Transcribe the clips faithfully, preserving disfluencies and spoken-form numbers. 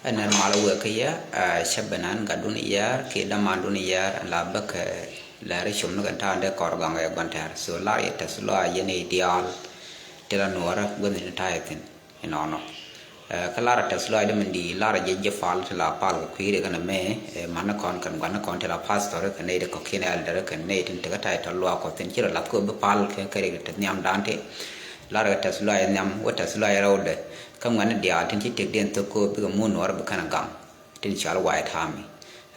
Ɛ nɛr mal wek kä yɛ, ɛ, cä ben an gatdun yɛɛr kiɛ dämandun yɛɛr ɛn la bäkɛ lɛr cum ni kɛn ta̱a̱ dee kɔr gaŋ ɛ gua̱n tɛ̈r. So lar yɛ tɛth lɔaac yɛn i̱ diaal ti la nuɔɔrä gua̱n ni ta̱a̱ yɛ thi̱n inɔnɔ. Ɛ, kä lar tɛth lɔaac dee min di lar jɛ jɛ pal ti la pal kɛ kui̱ri kɛn mɛ, ɛ, man ni kɔn kɛn gua̱n ni kɔn ti la pastor kɛn nɛy ti kɔ̱kiɛn elder kɛn nɛy tin ti kä ta̱a̱ tɔ luaak kɔ thi̱n ci rɔ lath kɔ bi pal kɛ kɛ rik ti nhiam dan ti. Lar kɛ tɛth lɔaac nhiam wä tɛth lɔaac rɛwdɛ. Kä ŋuɛ̈tni diaal tin ci tëkdiɛn thok kɛ ɣöö bikɛ muut nuɔɔr bi kɛn ɛ gaŋ tin cɔal White Army.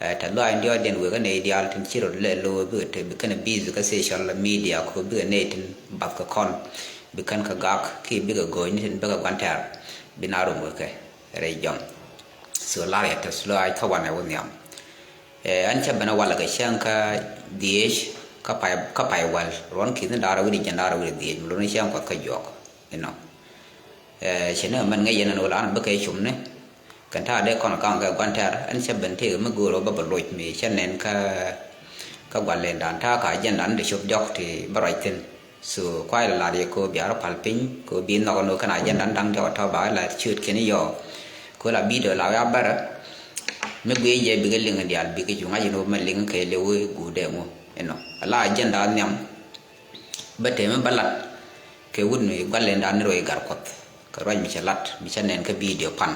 Ɛ, tɛth lɔaac in diɔ̱ɔ̱kdiɛn wëë kä nɛy diaal tin ci rɔt lɛ lo̱o̱ bikɛ te bi kɛn ɛ busy kä social media kɛ ɣöö bikɛ nɛy tin bath kɛ kɔn bi kɛn kɛ gak kiɛ bikɛ go̱o̱cni tin bikɛ gua̱n tɛ̈r bi na rom wekɛ rɛy jɔm. So lar yɛ tɛth lɔaac kä wanɛ wä nhiam. Ɛ, ɛn cä ben ɛ walɛ kɛ cäŋ kä dhiec kä pay, kä pay wäl ruɔ̱n ki̱thni da̱rä wi̱cdɛ jiɛn da̱rä wi̱cdɛ dhiec mi lotni cäŋ kuɔth kä juɔk inɔ. Ɛ, ci ni mɛn ŋäc yɛn ɛn ɣöö lan bikɛ cum ni kɛn ta̱a̱ dee kɔn ka̱ŋ kɛ gua̱n tɛ̈r ɛn cä ben tëëk mi go̱o̱r ɣöö bä bɛ loc mi cä nɛn kä, kä gua̱n lëndan ta̱a̱ kä agenda ni ti cop diɔ̱k ti bä ruac thi̱n. So kuay la lat yɛ kɛ ɣöö bia rɔ pal piny kɛ ɣöö bi nhɔk ɛn ɣöö kɛn agenda ni da̱ŋ diɔ̱k ɛ tɔ̱ ba la ciöötkiɛn i̱ yɔɔ kɛ ɣöö la video la wia bärä. Mi guic jɛ bikɛ liŋ diaal bikɛ cu ŋa̱c ɛn ɣöö mɛ liŋ kɛ liw i̱ guut dee ŋu inɔ ala agenda nhiam. Bä tëë mi bä lat kɛ wut mi gua̱l in da̱a̱n ni ruɔy gar kuɔth kɛ ruac mi cɛ lat mi cɛ nɛn kä video pan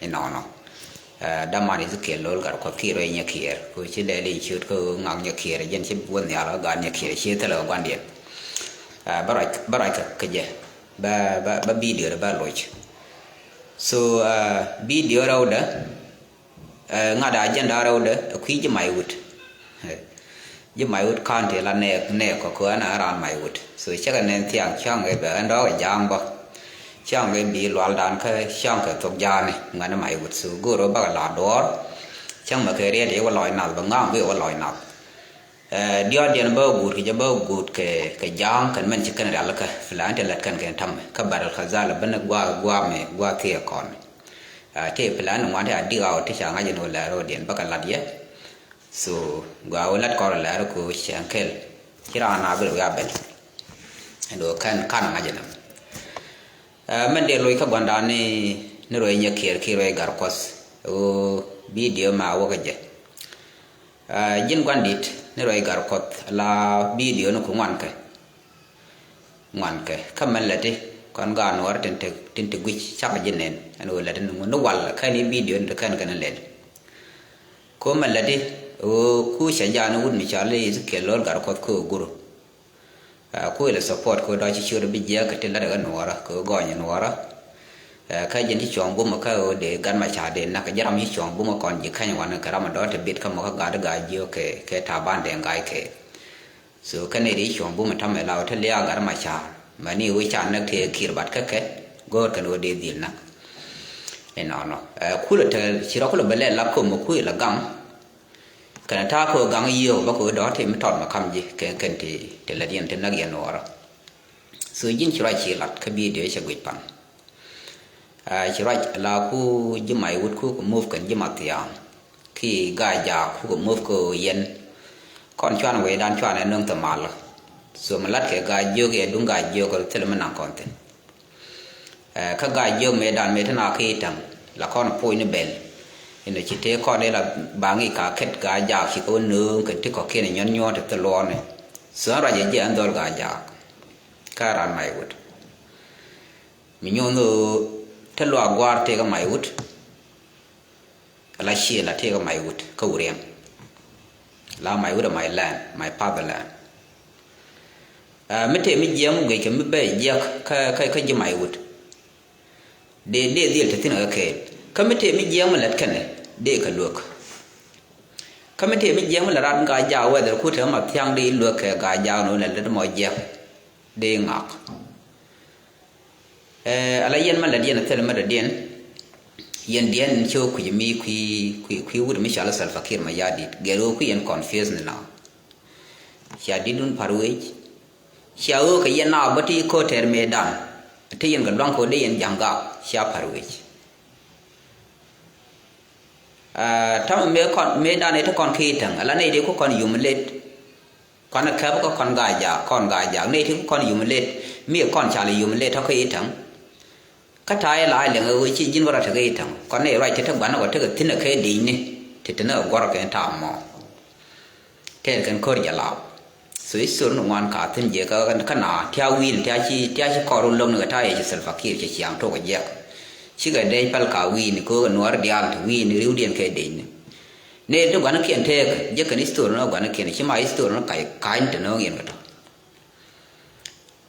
inɔnɔ. Ɛ, daman Ezekiel lo̱l gar kuɔth ki ruɔy nyɛ kiɛɛr kɛ ci lɛl in ciöt kä ŋak nyɛ kiɛɛr jɛn ci wä nhial kä gaat nyɛ kiɛɛr ci thilɛ kɛ gua̱ndiɛn. Ɛ, bä ruac, bä ruac kɛ kɛ jɛ bä, bä, bä video bä loc. So, ɛ, video rɛwdɛ. Ɛ, ŋa̱t agenda rɛwdɛ ɛ kui̱ ji̱ may wut. Ɛ, ji̱ may wut county la nɛɛk, nɛɛk kɔ kɛ ɣän ɛ raan may wut. So cäkɛ nɛn thiaŋ cäŋ ɛ bɛ ɛn dɔɔk ɛ ja̱a̱ŋ bä. Cäŋ ɛ bi lualdan kä cäŋ kɛ thok ja̱a̱ni ŋuɛ̈ni may wut. So go̱o̱r ɣöö bakɛ la duɔ̱ɔ̱r. Cäŋ mɛ kɛ riɛt ɛ wä lɔc nath bɛ ŋa̱a̱ŋ bi ɛ wä lɔc nath. Ɛ, diɔ̱ɔ̱kdiɛn bä guut kɛ jɛ bä guut kɛ, kɛ ja̱a̱ŋ kɛn mɛn ci kɛn rial kä plan ti lät kɛn kɛn ta̱mɛ kä barɛl kɛ dhal bä ni gua̱a̱k gua̱a̱k mɛ gua̱a̱k thiee kɔn. Ɛ, ti plan ŋuan ti a dik a wä ti ca ŋa̱c ɛn wä lɛr wä diɛn bä kɛ lat yɛ. So gɔaa wä lat kɔn lɛr ko cɛn kɛl ci raan a bi rɛ wiaa bɛl. Ɛn wä kɛn kan ŋa̱c ɛn ɛm. Ɛ, mɛn dee loc kä gua̱ndan ni, ni ruɔy nyɛ kiɛɛr ki ruɔy gar kuɔth. Ɛ wä video ma wä kä jɛ. Ɛ, ji̱n gua̱n di̱t ni ruɔy gar kuɔth la video ni ku ŋuan kɛ. Ŋuan kɛ kä mɛn lɛ ti kɔn gaat nuɔɔri tin te, tin te guic cakɔ ji̱ nɛn ɛn ɣöö lɛ ti ni ŋun ni wal kɛn i̱ video ni ti kɛn kɛn lɛl. Ko mɛn lɛ ti ɣöö ku cɛ jaani wut mi cɔal i̱ Ezekiel lo̱l gar kuɔth kɛ ɣöö guru. Ɛ, kuilɛ support kɛ dɔ̱ ci ciöt bi jiɛk kɛ ti lat ɛ ɣä nuɔɔrä kɛ ɣä gɔny nuɔɔrä. Ɛ, kä jɛn ti cuɔ̱ŋ bumä kä ɣä dee gat ma ca dee nak jɛ ram ci cuɔ̱ŋ bumä kɔn ji̱ kɛny wanɛ kɛ ram ɛ dɔ̱ ti bit kä mɔ kä gat gat jiök kɛ, kɛ ta̱a̱ ban dee ŋa̱c kɛ. So kɛn ɛ ri cuɔ̱ŋ bumä ta̱mɛ la ɣä ti liaak gat ma ca mɛ ni ɣä ca näk tëë ki̱r bat kä kɛ go̱o̱r kɛn ɣä dee dhil nak. Inɔnɔ. Ɛ, kulɛ te ci rɔ kulɛ bɛ lɛ la köm ɛ kuilɛ gam. Kɛnɛ ta̱a̱ kɛ ɣöö gaŋ yiëë ɣöö bä kɛ ɣöö dɔ̱ɔ̱k ti mi tɔt mɛ ka̱m ji̱ kɛ kɛn ti, ti lät yɛn ti näk yɛn ɣɔrä. So ji̱n ci ruac ci lat kä video cɛ guic pan. Aa, ci ruac la ku ji̱ may wut ku kɛ move kɛn ji̱ ma thia̱a̱ŋ. Ki ga̱a̱c jaak ku kɛ move kɛ ɣöö yɛn. Kɔn cuan wecdan cuan ɛ nöŋ thɛ mal. So mi lat kɛ ga̱a̱c jiök yɛ duŋ ga̱a̱c jiök kɛ thilɛ mi naŋ kɔn thi̱n. Ɛ, kä ga̱a̱c jiök mëëdan mëë te na ki i̱ täŋ la kɔn puɔ̱ny ni bɛl. Inɔ ci tëë kɔn i̱ la baŋ i̱ ka kɛt ga̱a̱c jaak ci kɛ wä nööŋ kɛ ti kɔ̱kiɛn i̱ nyuɔ̱n nyuɔ̱ɔ̱n te thil luɔɔni. So ɛn ruac ɛ jiɛ ɛn dhɔl ga̱a̱c jaak. Kä raan may wut. Mi nyuɔ̱n ɣöö te luaak gua̱a̱r tëëkä may wut. La ciëë la tëëkä may wut kä wuriɛm. La may wut ɛ my land, my fatherland. Aa, mi tëë mi jiɛɛŋ mi guic kɛ mi bɛ jiɛk kä, kä, kä ji̱ may wut. Dee, dee dhil te thi̱n kä kɛɛl. Kä mi tëë mi jiɛɛŋ mi lät kɛnɛ, dee kɛ luäk. Kä mi tëë mi jiɛɛŋ mi lät rat ŋa jaak whether ku te ma thia̱ŋ dee luäk kɛ gaa jaak ni wä lät lät mɔ jiɛk. Dee ŋak. Ɛ, ala yɛn ma lät yɛn a thil ma dɔ̱diɛn. Yɛn diɛn in ci wä kui̱c mi kui̱, kui̱, kui̱ wut mi cɔal Salva Kiir Mayardit. Gɛr wä kui̱ yɛn confuse ni na. Cia di̱t wun pa̱r wec. Cia ɣöö kɛ yɛn na bä ti ko̱tɛr mëëdan. Ti yɛn kɛ luaŋ ko̱ dee yɛn ja̱ŋ gak cia pa̱r wec. Aa, ta̱mɛ mëë kɔn, mëëdan ëë ti kɔn ki i̱ täŋ. Ala nɛy ti ku kɔn yum lët. Kuanɛ kɛp kä kɔn gaa jaak, kɔn gaa jaak. Nɛy ti kɔn yum lët, mi kɔn cal yum lët tɔ̱ kä i̱ täŋ. Kä ta̱a̱ i̱ la i̱ liɛŋɛ ɣöö ci ji̱n wä rɔ tekɛ i̱ täŋ kɔn nɛy ruac ti te gua̱n ɛ kɔ tekɛ thi̱n ɛ kɛ di̱cni ti te ni ɛ guɔ̱r kɛn ta̱a̱ mɔ. Tɛɛr kɛn ko̱r jɛ laap. So i̱ thor ni ŋuan ka thi̱n jiɛ kä kä na tia̱a̱ wi̱i̱ni tia̱a̱ ci tia̱a̱ ci kɔr wä lo̱kni kɛ ta̱a̱ yɛ ci Salva Kiir cɛ ciaŋ tok kɛ jiɛk. Cikɛ dec päl ka wi̱i̱ni köökɛ nuäär diaal ti wi̱i̱ni ri̱wdiɛn kɛ di̱cni. Nɛy ti gua̱nikiɛn teekä jiäkɛn i̱ thor ni gua̱nikiɛn ci ma i̱ thor ni ka̱c ka̱ny te no̱o̱ŋ yɛn kɛ tɔ̱.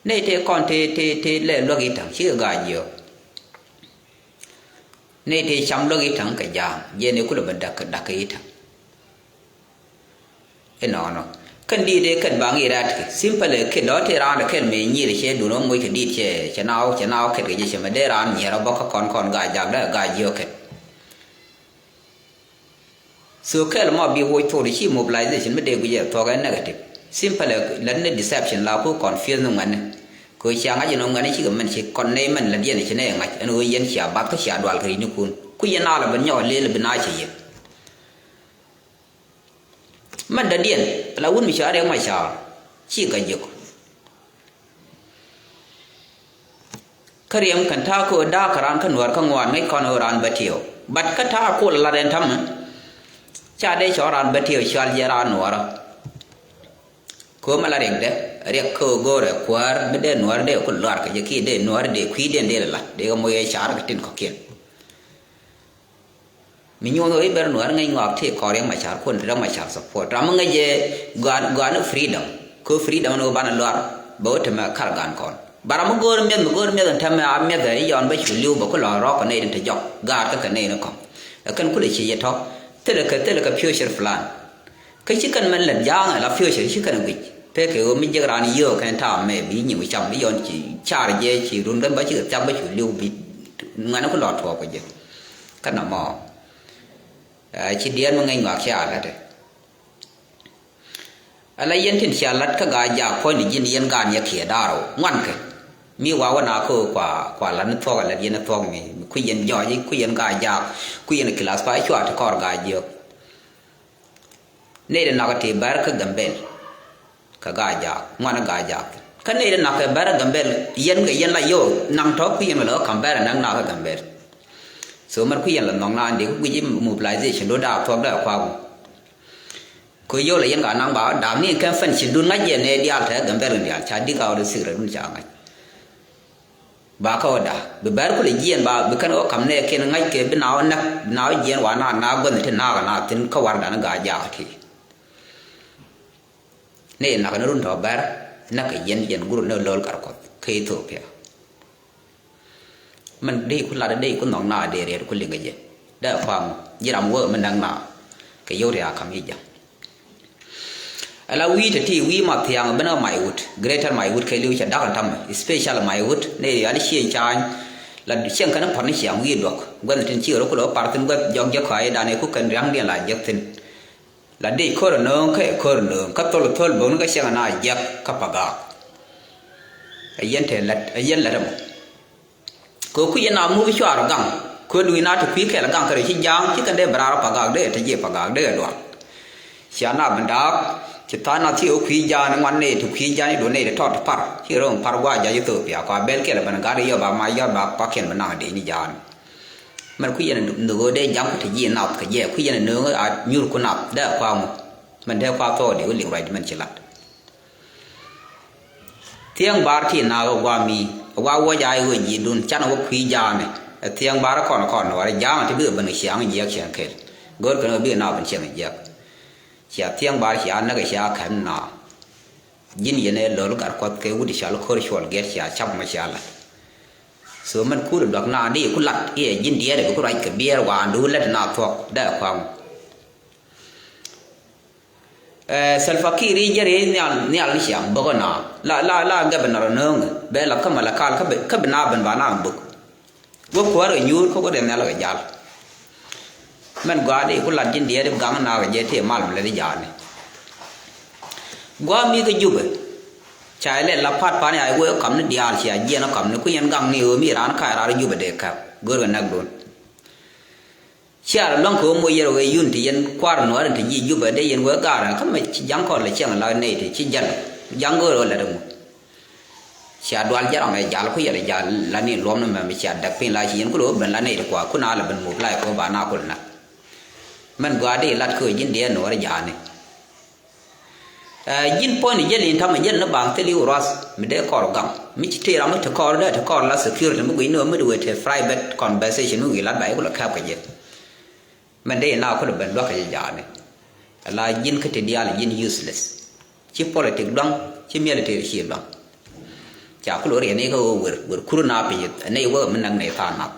Nɛy tëë kɔn tëë tëë tëë lɛ luäk i̱ täŋ cikɛ ga̱a̱c jiɔk. Nɛy tëë cam luäk i̱ täŋ kɛ ja̱a̱ŋ jiɛn i̱ kulɛ ben da̱k da̱k i̱ täŋ. Inɔnɔ kɛn di̱i̱t ëë kɛn baŋ i̱ rɛ̈t kɛ simple ëë kɛn dɔ̱ tëë raan ɛ kɛn mëë nyiir cɛ duun ɔ moc kɛ di̱i̱t cɛ cɛ naaw cɛ naaw kɛt kɛ jɛ cɛ mɛ dee raan nyiɛr ɔ bä kä kɔn kɔn ga̱a̱c ja̱a̱k dee ga̱a̱c jiɔk kɛn. So kɛl mɔ bi woc thok di ci mobilization mi dee guic ɛ thuɔk ɛ negative. Simple ɛ lät ni deception la ku confuse ni ŋuɛni. Kɛ cia ŋa̱c inɔ ŋuɛni cikɛ mɛn ci kɔn nɛy mɛn lät yɛn ci nɛy ŋa̱c ɛn ɣöö yɛn cia bath kä cia dual kɛ ri̱cnikun ku yɛn a la ben nyɔk ɛ lëël bi na cɛ yɛ. Mɛn dädiɛn la wut mi cɔal Riɛk Macar ci kɛ jiök. Kä riɛm kɛn ta̱a̱ köö da̱a̱k kä raan kä nuäär kä ŋuan ŋäc kɔn ɣöö raan bä tiɛw. But kä ta̱a̱ kol lat ɛn ta̱mɛ ca dee cɔl raan bä tiɛw cɔal jɛ raan nuäärä. Köö mɛ la riɛkdɛ riɛk köö go̱o̱rɛ kuäär mi dee nuäär dee ku luaar kɛ jɛ kiɛ dee nuäär dee kui̱diɛn dee lɛ lat dee kɛ moc ɛ car kɛ tin kɔ̱kiɛn. Mi nyuɔth ɣöö i̱ ber nuäär ŋäc ŋɔak tëë kɔn Riɛk Macar kuɔn Riɛk Macar support ram mi ŋäc jɛ gɔaa gɔaa ni freedom. Kä freedom ni ɣöö banɛ luar bɛ wä temɛ kar gan kɔn ba ram mi go̱o̱r miɛth mi go̱o̱r miɛth ɛn tɛmɛ a miɛth ɛ i̱ yɔn bä cu li̱w bɛ ku lɔ rɔɔk kɛ nɛy tin te jɔk gaat kä kɛ nɛy ni kɔn. Ɛ kɛn kulɛ ci yɛ tɔ̱ thilɛ kɛ thilɛ kɛ future plan. Kä ci kɛn mɛn lät ja̱a̱ŋ ɛ la future ci kɛn guic pekɛ ɣöö mi jiɛk raan yio̱o̱k kɛn ta̱a̱ mɛ bi nyiŋ cam bi yɔn ci car jɛ ci run kɛn bä cikɛ thiak bä cu li̱w bi ŋuɛ̈ni ku lɔ tuɔɔk kɛ jɛ. Kä nɔmɔ ɛ ci diɛɛr mi ŋäc ŋɔak cia la̱tdɛ. Ala yɛn tin cia la̱t kä Gaajaak puɔ̱nyni ji̱n yɛn gaan yɛ kiɛ da̱a̱r ɣöö ŋuankɛ. Mi wa wä na kä ɣöö kua kua la̱t ni thuɔ̱k a la̱t yɛn ni thuɔ̱k mi mi kui̱ yɛn jɔɔc i̱ kui̱ yɛn Gaajaak kui̱ yɛn kilath pa cua ti kɔr Gaajiök. Nɛy ti nak ti bɛr kä Gambel. Kä Gaajaak ŋuan Gaajaak kä nɛy ti nak kɛ bɛr kä Gambel yɛn kɛ yɛn la yo̱o̱ naŋ tɔ̱ kui̱ yɛn kɛ lɛ ɣä ka̱m bɛr ɛ naŋ nak kä Gambel. So mɛn kui̱ yɛn la nhɔk naan dee kä guic i̱ mobilization do̱ daak thuɔ̱k dee a kuak wä. Kɛ yio̱w la yɛn ka naŋ ba daak ni kɛn fɛn ci dun ŋa̱c yɛn nɛy diaal te Gambel in diaal ca dik a ɣɔt in thik rɛ dun ca ŋa̱c. Ba kä ɣä da̱a̱ bi bɛr kulɛ jiɛɛn ba bi kɛn ɣä ka̱m nɛɛkiɛn ŋa̱ckɛ bi na ɣä näk bi na ɣä jiɛɛn wa na na guänh ti na̱a̱k na thi̱n kä wardan Gaajaak ti. Nɛy nak ni run tɔ̱ bɛr näk kɛ yɛn yɛn gurun ni lo̱l kar kuɔth kä Ethiopia. Mɛn dee ku lat dee ku nhɔk na dee riɛt ku liŋ kɛ jɛ dee kuaŋ ji̱ ram wee mi näk na kɛ yio̱w ti a ka̱m yi ja̱ŋ. Ala wi̱i̱ te ti wi̱i̱ ma thiaŋ ben a Maiwut, Greater Maiwut kɛ li̱w cɛ da̱k ɛn ta̱mɛ, especially Maiwut nɛy rial cieŋ ca̱a̱ny. La cieŋ kɛn pɔt ni ciaŋ wi̱i̱ duɔ̱k guänh tin ci ɣä rɔ kulɛ wä par thi̱n guäth jɔk jɛ kɔa̱c danɛ ku kɛn ria̱ŋdiɛn la jek thi̱n. La dec ko̱r ɛ nööŋ kä ɛ ko̱r ɛ nööŋ kä thol ɛ thöl bo̱kni kä cieŋ ɛ na jiäk kä Pagak. Ɛ yɛn te lät ɛ yɛn lät ɛmɔ. Kɛ kui̱ yɛn a muth cuaar ɛ gaŋ kɛ dui̱c na te kui̱ kɛl ɛ gaŋ kɛ rɛ ci ja̱a̱ŋ ci kɛn dee bɛ raar ɛ Pagak dee ɛ te jiɛ Pagak dee ɛ dual. Cia na ben daak ci tha̱a̱ŋ na thiee wä kui̱ ja̱a̱n ŋuan nɛy ti kui̱ ja̱a̱n i̱ duɔ̱n nɛy ti tɔt ti par ci röm par gua̱a̱c ja̱c Ithiopia kua bɛl kiɛl ben ɛ gat i̱ yɔ ba mac yɔt ba pakiɛn ben naŋ dec ni ja̱a̱n. Mɛn kui̱ yɛn nöök ɣöö dee ja̱ŋ ku ti ji̱ nath kɛ jɛ kui̱ yɛn nöök a nyuur ku nath dee a kua̱a̱ŋ ŋu. Mɛn dee kua̱a̱ŋ thuɔɔk dee wä liŋ ruac mɛn ci lat. Thiäŋ bar ti naak ɛ gua̱a̱mi ɛ gua̱a̱ wuɔc a i̱ ɣöö ji̱ dun canɛ wä kui̱ ja̱a̱nɛ. Ɛ thiäŋ bar kɔn kɔn nuɔɔr ɛ ja̱a̱ŋ ti bikɛ ben kɛ ciaŋ jiɛk ciɛn kɛl. Go̱o̱r kɛn ɣöö bikɛ naak ben ciɛn jiɛk. Cia thiäŋ bar cia näk ɛ cia kɛm naak. Ji̱n yɛn ɛ lo̱l gat kuɔth kɛ wut i̱ cal ko̱r cuɔl gɛt cia cap mɔ cia lat. So mɛn kuut ɛ duak naan di ku lat i̱ ɛ ji̱n diɛɛr ɛ bi ku ruac kɛ biɛɛr waan di wut lät na thuɔ̱k dee ɛ kua̱ŋ. Ɛ Salva Kiir i̱ jɛr i̱ nhial nhial ni ciaŋ bäk ɛ na la la la gɛbɛ na rɔ nööŋ bɛ la kä Malakal kä bi kä bi na ben ba na bäk. Wä kuäär kɛ nyuur kä wä dee nhial kɛ jal. Mɛn gɔaa di ku lat ji̱n diɛɛr i̱ gaŋ naak kɛ jɛ tëë mal mi lät i̱ ja̱a̱ni. Gua̱a̱ mi kä Jubɛ ca ilɛ la pat pani a iwee kam ni diaal cia jiɛn ɔ kam ni ku yɛn gaŋ ni ɣöö mi raan ka̱a̱c raar Jubɛ dee käp go̱o̱r kɛ näk duun. Cia rɔ luäŋ kɛ ɣöö moc yɛr ɣöö yun ti yɛn kua̱r nuɔ̱ɔ̱r in ti ji̱ Jubɛ dee yɛn wee gaar kä mɛ ci ja̱ŋ kɔn lɛ ciɛŋ la nɛy ti ci jäl ja̱ŋ go̱o̱r ɣöö lät ɛŋu. Cia dual jɛ ram ɛ jal ku yɛl ɛ jal la ni luɔm ni mɛm cia däk piny la ci yɛn ku lo̱o̱ ben la nɛy ti kua ku na la ben mop la ɛ ko ba na kul na. Mɛn gɔaa di lat köö ji̱n diɛɛn nuɔɔr jaani. Ɛ, ji̱n puɔ̱ny ni jäl in tamɛ jäl ni baŋ thil i̱ wä ruath mi dee kɔr gaŋ mi ci tëë ram mi te kɔr dee te kɔr la security mi guic ni wä mi di wee te private conversation mi wi̱i̱ lat ba i̱ ku lɔ kɛp kɛ jɛ. Mɛn dee ina kulɛ ben duakä jɛ jaani. Ala ji̱n kä ti diaal ji̱n useless. Ci politic duaŋ, ci military ci duaŋ. Ca kulɛ riɛn ikä wä wer, wer kur na piny, nɛy wä mi näk nɛy tha̱a̱ŋ nath.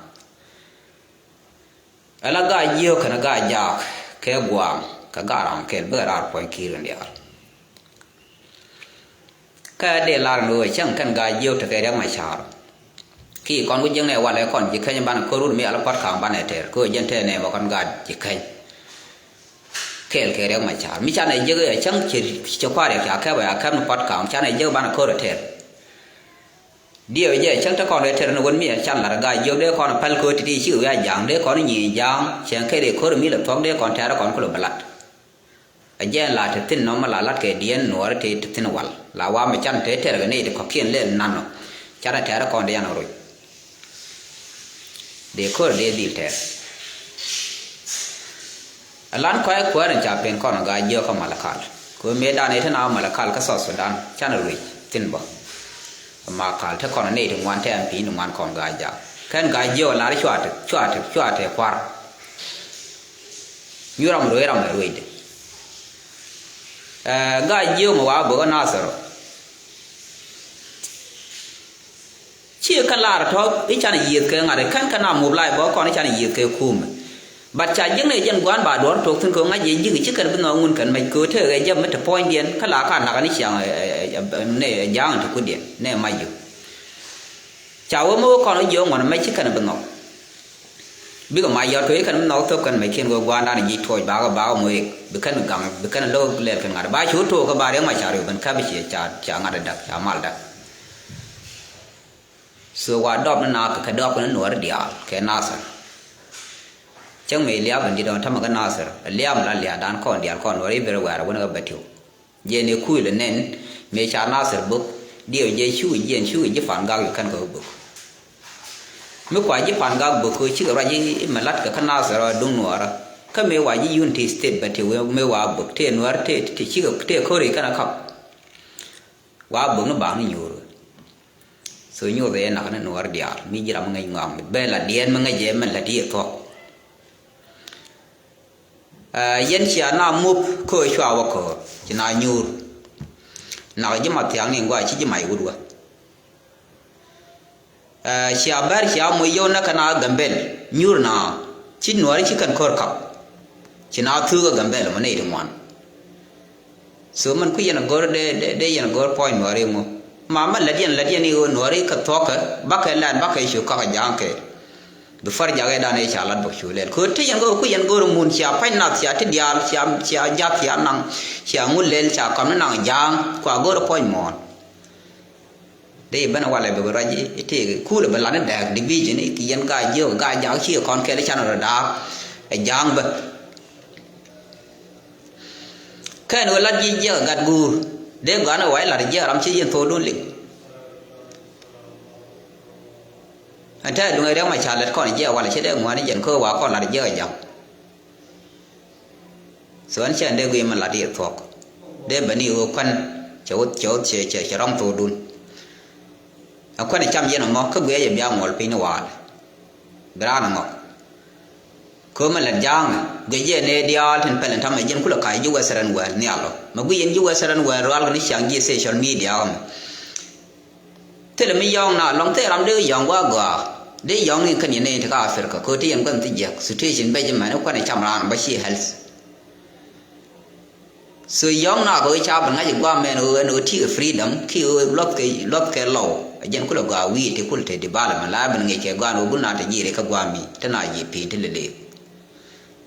Ala gaa jiök kɛnɛ gaa jaak kɛ gua̱a̱ŋ kɛ gaa ram kɛl bikɛ raar puɔ̱ny ki̱i̱r in diaal. Kä dee lar ni ɣöö cäŋ kɛn gaa jiök tekɛ Riɛk Macar. Ki kɔn ku jiäknɛ walɛ kɔn ji̱ keny banɛ ko̱r wut mi ala puɔ̱t ka̱a̱ŋ banɛ tɛr kɛ ɣöö jɛn tɛɛnɛ mɛ kɔn gaa ji̱ keny. Kɛɛl kɛ Riɛk Macar mi canɛ jiäk ɛ cäŋ ci, ci kua̱r yɛ ca kɛp ɛ a kɛp ni puɔ̱t ka̱a̱ŋ canɛ jiäk banɛ ko̱r ɛ tɛr. Diɛw jɛ cäŋ te kɔn rɛy tɛr ni wän mi ɛn can lat gaa jiök dee kɔn päl köö ti̱ti̱ ci wi̱i̱ a ja̱a̱ŋ dee kɔn nyi̱i̱ ja̱a̱ŋ cɛn kɛ dee ko̱r mi lɛ thuɔ̱k dee kɔn tɛ̈rä kɔn ku lɛ bɛ lat. A jɛn la te thi̱n nɔmɔ la lat kɛ diɛn nuɔɔri te te thi̱n wal la wa mi can te tɛr kɛ ni te kɔ̱kiɛn lɛl nan nɔ. Canɛ tɛ̈rä kɔn dee yan roc. Dee ko̱r dee dhil tɛr. Alan kɔc kuäär in ca pen kɔn gaa jiök kä Malakal. Kɛ ɣöö mëëdan ëë te na Malakal kä South Sudan canɛ ruec thi̱n bä. Malakal te kɔn nɛy ti ŋuan te M P ni ŋuan kɔn gaa jaak kɛn gaa jiök lar cua te cua te cua te kua̱r. Nyuur ram ruec ram lɛ ruecdɛ. Ɛ, gaa jiök mɛ wa bä kä Nasir. Ci kä lar tɔ̱ i̱ canɛ yiëëth kɛ ŋa̱t i̱ kɛn kɛ na mop lac bä kɔn i̱ canɛ yiëëth kɛ kumɛ. But ca jiäknɛ jɛn gua̱a̱n ba duɔ̱ɔ̱r tok thi̱n kɛ ŋa̱c jɛ ji̱k i̱ ci kɛn bi nhɔk ŋun kɛn mɛc kɛ ɣöö tekɛ jɛ mi te puɔ̱nydiɛn kä la ka nakä ni ciaŋ, ɛ, ɛ, ɛ, nɛ ja̱a̱ŋ ti kutdiɛn nɛ mac yio̱. Ca wee mi wee kɔn wä jiök ŋuɔ̱n mɛc ci kɛn bi nhɔk. Bikɛ mac yɔt kɛ i̱ kɛn bi nhɔk thop kɛn mɛckiɛn kɛ gua̱a̱ndan ji̱ tuɔɔc bakɛ bakɛ moc i̱ bi kɛn gaŋ bi kɛn lo̱k lɛl kɛn ŋa̱t ba cu took kɛ ba Riɛk Macar yio̱ ben käp i̱ cia ca ŋa̱t i̱ däk ca mal däk. So wa dɔp ni na kɛ kɛ dɔp kɛ ni nuɔɔri diaal kɛ Nasir. Cäŋ mëë liap in di̱t ɔn tämɛ kä Nasir liap mi la lia̱a̱dan kɔn diaal kɔn nuɔɔri i̱ ben rɛ wɛɛr a wän kä bɛ tiw. Jɛn i̱ kuc lɛ nɛn mëë ca Nasir bök diɛw jɛ cu jiɛn cu ji̱ Pan Gak yɛ kɛn kɛ bök. Mi kua ji̱ Pan Gak bök kɛ cikɛ ruac i̱ mɛ la̱tkɛ kä Nasir ɔ duŋ nuɔɔrä. Kä mëë wa ji̱ Unity State bɛ tëë wee mëë wa bök tëë nuɔɔrä tëë tëë cikɛ tëë ko̱ri kɛn a kap. Wa bök ni baŋ ni nyuur. So nyuur ɛ nak ni nuɔɔrä diaal mi ji̱ ram mi ŋäc ŋɔaŋ mi ben la diɛɛn mi ŋäc jɛ mɛn la diɛ thuɔ̱k. Ɛ, yɛn cia na mup köö cua wä köör ci na nyuur. Nak ji̱ ma thia̱a̱ŋ ni ŋuac ci ji̱ mac wut wä. Ɛ, cia bɛr cia moc yio̱w nä kɛ na Gambel nyuur na ci nuɔɔri ci kɛn ko̱r kap. Ci na thuuk ɛ Gambel mɔ nɛy ti ŋuan. So mɛn ku yɛn a go̱r dee dee dee yɛn a go̱r puɔ̱ny nuɔɔri ŋu. Ma mɛn lät yɛn lät yɛn i̱ ɣöö nuɔɔri kɛ thuɔ̱kä bakɛ lɛn bakɛ cu kɔk a ja̱a̱ŋ kɛ. Bi far jakɛ dan i̱ ca lat bä cu lɛl kɛ ɣöö te yɛn go̱r ku yɛn go̱r mun cia pa̱ny nath cia ti diaal cia cia jath cia naŋ cia ŋu lɛl cia kɔm ni naŋ ja̱a̱ŋ kua go̱r puɔ̱ny muɔ̱ɔ̱n. Dee ben walɛ bɛ ruac i̱ tëëk kulɛ bɛ lat ni dɛɛk division i̱ yɛn gaa jiök gaa ja̱a̱ŋ ci kɔn kɛl i̱ can rɔ da̱a̱k ɛ ja̱a̱ŋ bä. Kɛn ɣöö lat ji̱ jiɛk gat guur dee gɔ̱a̱n ɣöö wac lat jiɛk ram ci ji̱n thokdun liŋ. Ɛn tɛ̈ duŋ ɛ Riɛk Macar lät kɔn jiɛk walɛ ci dee ŋuani jɛn kä ɣöö wa kɔn lat jiɛk ɛ ja̱ŋ. So ɛn cɛ ɛn dee guiy mi lat i̱ thuɔ̱k dee ben i̱ ɣöö kuän cɛ wä cɛ wä cɛ cɛ cɛ rɔ̱ŋ thokdun. Ɛ kuän ɛ cam yɛn ɛmɔ kä guiɛ jɛ bia ŋuɔl piny ni waal. Bi raan ɛŋɔ. Köömɛ lät ja̱a̱ŋ guiɛ jɛ nɛy diaal tin pɛl in tamɛ jɛn kulɛ ka̱c ji̱ Western world nhial ɔ mɛ guiɛ yɛn ji̱ Western world rual kɛ ni ciaŋ ji̱ social media ɔ mɛ. Thilɛ mi yɔ̱ɔ̱ŋ na lɔ̱ŋ thil ram dee yɔ̱ɔ̱ŋ wa gɔaa dee yɔ̱ɔ̱ŋ ni kɛn yɛn nɛy ti kä Africa köö ti yɛn gua̱n thi jiäk situation bɛ ji̱ mɛn i̱ kuän ɛ cam raan bä ci health. So yɔ̱ŋ na kɛ ɣöö ca ben ŋa̱c ɛ gua̱a̱m ɛn ɣöö ɛn ɣöö ti̱i̱ kɛ freedom kiɛ ɣöö luɔth kɛ luɔth kɛ lɔw. Ɛ jɛn kulɛ gɔaa wi̱i̱ ti kul te development la ben ŋi̱i̱c kɛ gɔaa ɛn ɣöö bun na te ji̱ ri kä gua̱a̱m mi te na ji̱ pi̱i̱n ti lɛ lëëk.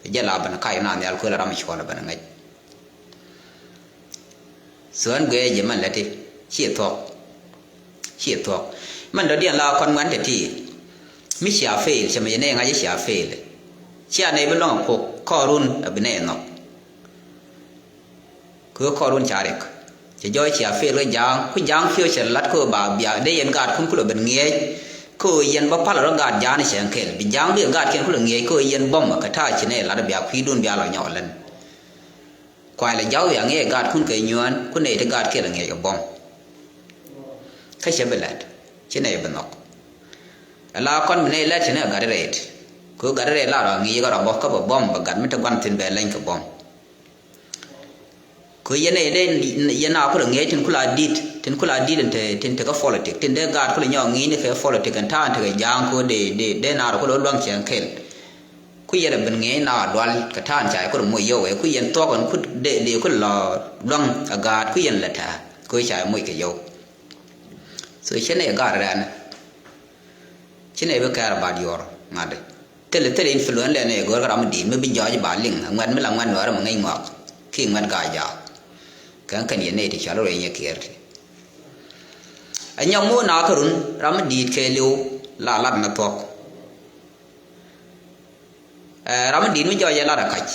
Ɛ jɛn la ben ka̱c na nhial kulɛ ram cuɔl ɛ ben ŋäc. So ɛn guiɛ jɛ mɛn lɛ ti ciɛ thuɔ̱k. Ciɛ thuɔ̱k mɛn dɔ̱diɛn la kɔn ŋuɛn te ti. Mi cia fail cɛ mɛ jɛ nɛy ŋa̱c cia fail. Cia nɛy bi lɔŋ ɛ kuɔk kɔɔrun ɛ bi nɛy nhɔk. Kɛ ɣöö kɔr wun ca riɛk. Cɛ jɔɔc cia fail kä ja̱a̱ŋ, ku ja̱a̱ŋ future lat kä ba bia dee yɛn gaatkun kulɛ ben ŋiɛc. Kä yɛn bä pal rɔ gaat ja̱a̱n cɛ ŋkɛl. Bi ja̱a̱ŋ bi gaatkiɛn kulɛ ŋiɛc kä yɛn bɔm kɛ ta̱a̱ ci nɛ lat bia kui̱dun bia lɔ nyɔk län. Kuay lɛ ja̱w ya ŋiɛc gaatkun kɛ nyuään, ku nɛy ti gaatkiɛn lɛ ŋiɛc kɛ bɔm. Kä cɛ bi lɛt, ci nɛy bi nhɔk. Ala kɔn bi nɛy lɛt ci nɛ gat rɛɛt. Kɛ gat rɛɛt la rɔ ŋi̱i̱c kɛ rɔ bä kä bɛ bɔm bɛ gat mi te gua̱n thi̱n bɛ leny kɛ bɔm. Kɛ yɛn ɛ dee yɛn a kulɛ ŋiɛc tin kula dit, tin kula dit tin te, tin te kä politik, tin dee gaat kulɛ nyɔk ŋi̱i̱c ni kɛ politik ɛn ta̱a̱ in tekɛ ja̱a̱ŋ kɛ dee, dee, dee naar kulɛ luaŋ cɛ ŋkɛl. Ku yɛn ɛ ben ŋiɛc naar dual kɛ ta̱a̱ in ca yɛ kulɛ moc yio̱w ɛ ku yɛn thuɔk ɛn ku dee, dee kulɛ lɔ luaŋ ɛ gaat ku yɛn lɛ ta̱a̱ kɛ ca yɛ moc kɛ yio̱w. So cɛ nɛ gaat rɛɛn. Ci nɛ bi care about your ŋa̱t. Thilɛ, thilɛ influence lɛ nɛ go̱o̱r kä ram mi di̱i̱t mi bi jɔɔc ba liŋ ŋuɛ̈t mi la ŋuɛ̈t nuɔɔr mi ŋäc ŋɔak. Ki ŋuɛ̈t gaa jaak. Kɛ ɣän kɛn yɛ nɛy ti cɔl ruëëny yɛ kiɛɛr ti. Ɛ nyɔk mi wä na kä run ram mi di̱i̱t kɛ li̱w la lat ni thuɔ̱k. Ɛ, ram mi di̱i̱t mi jɔɔc ɛ lat ɛ kac.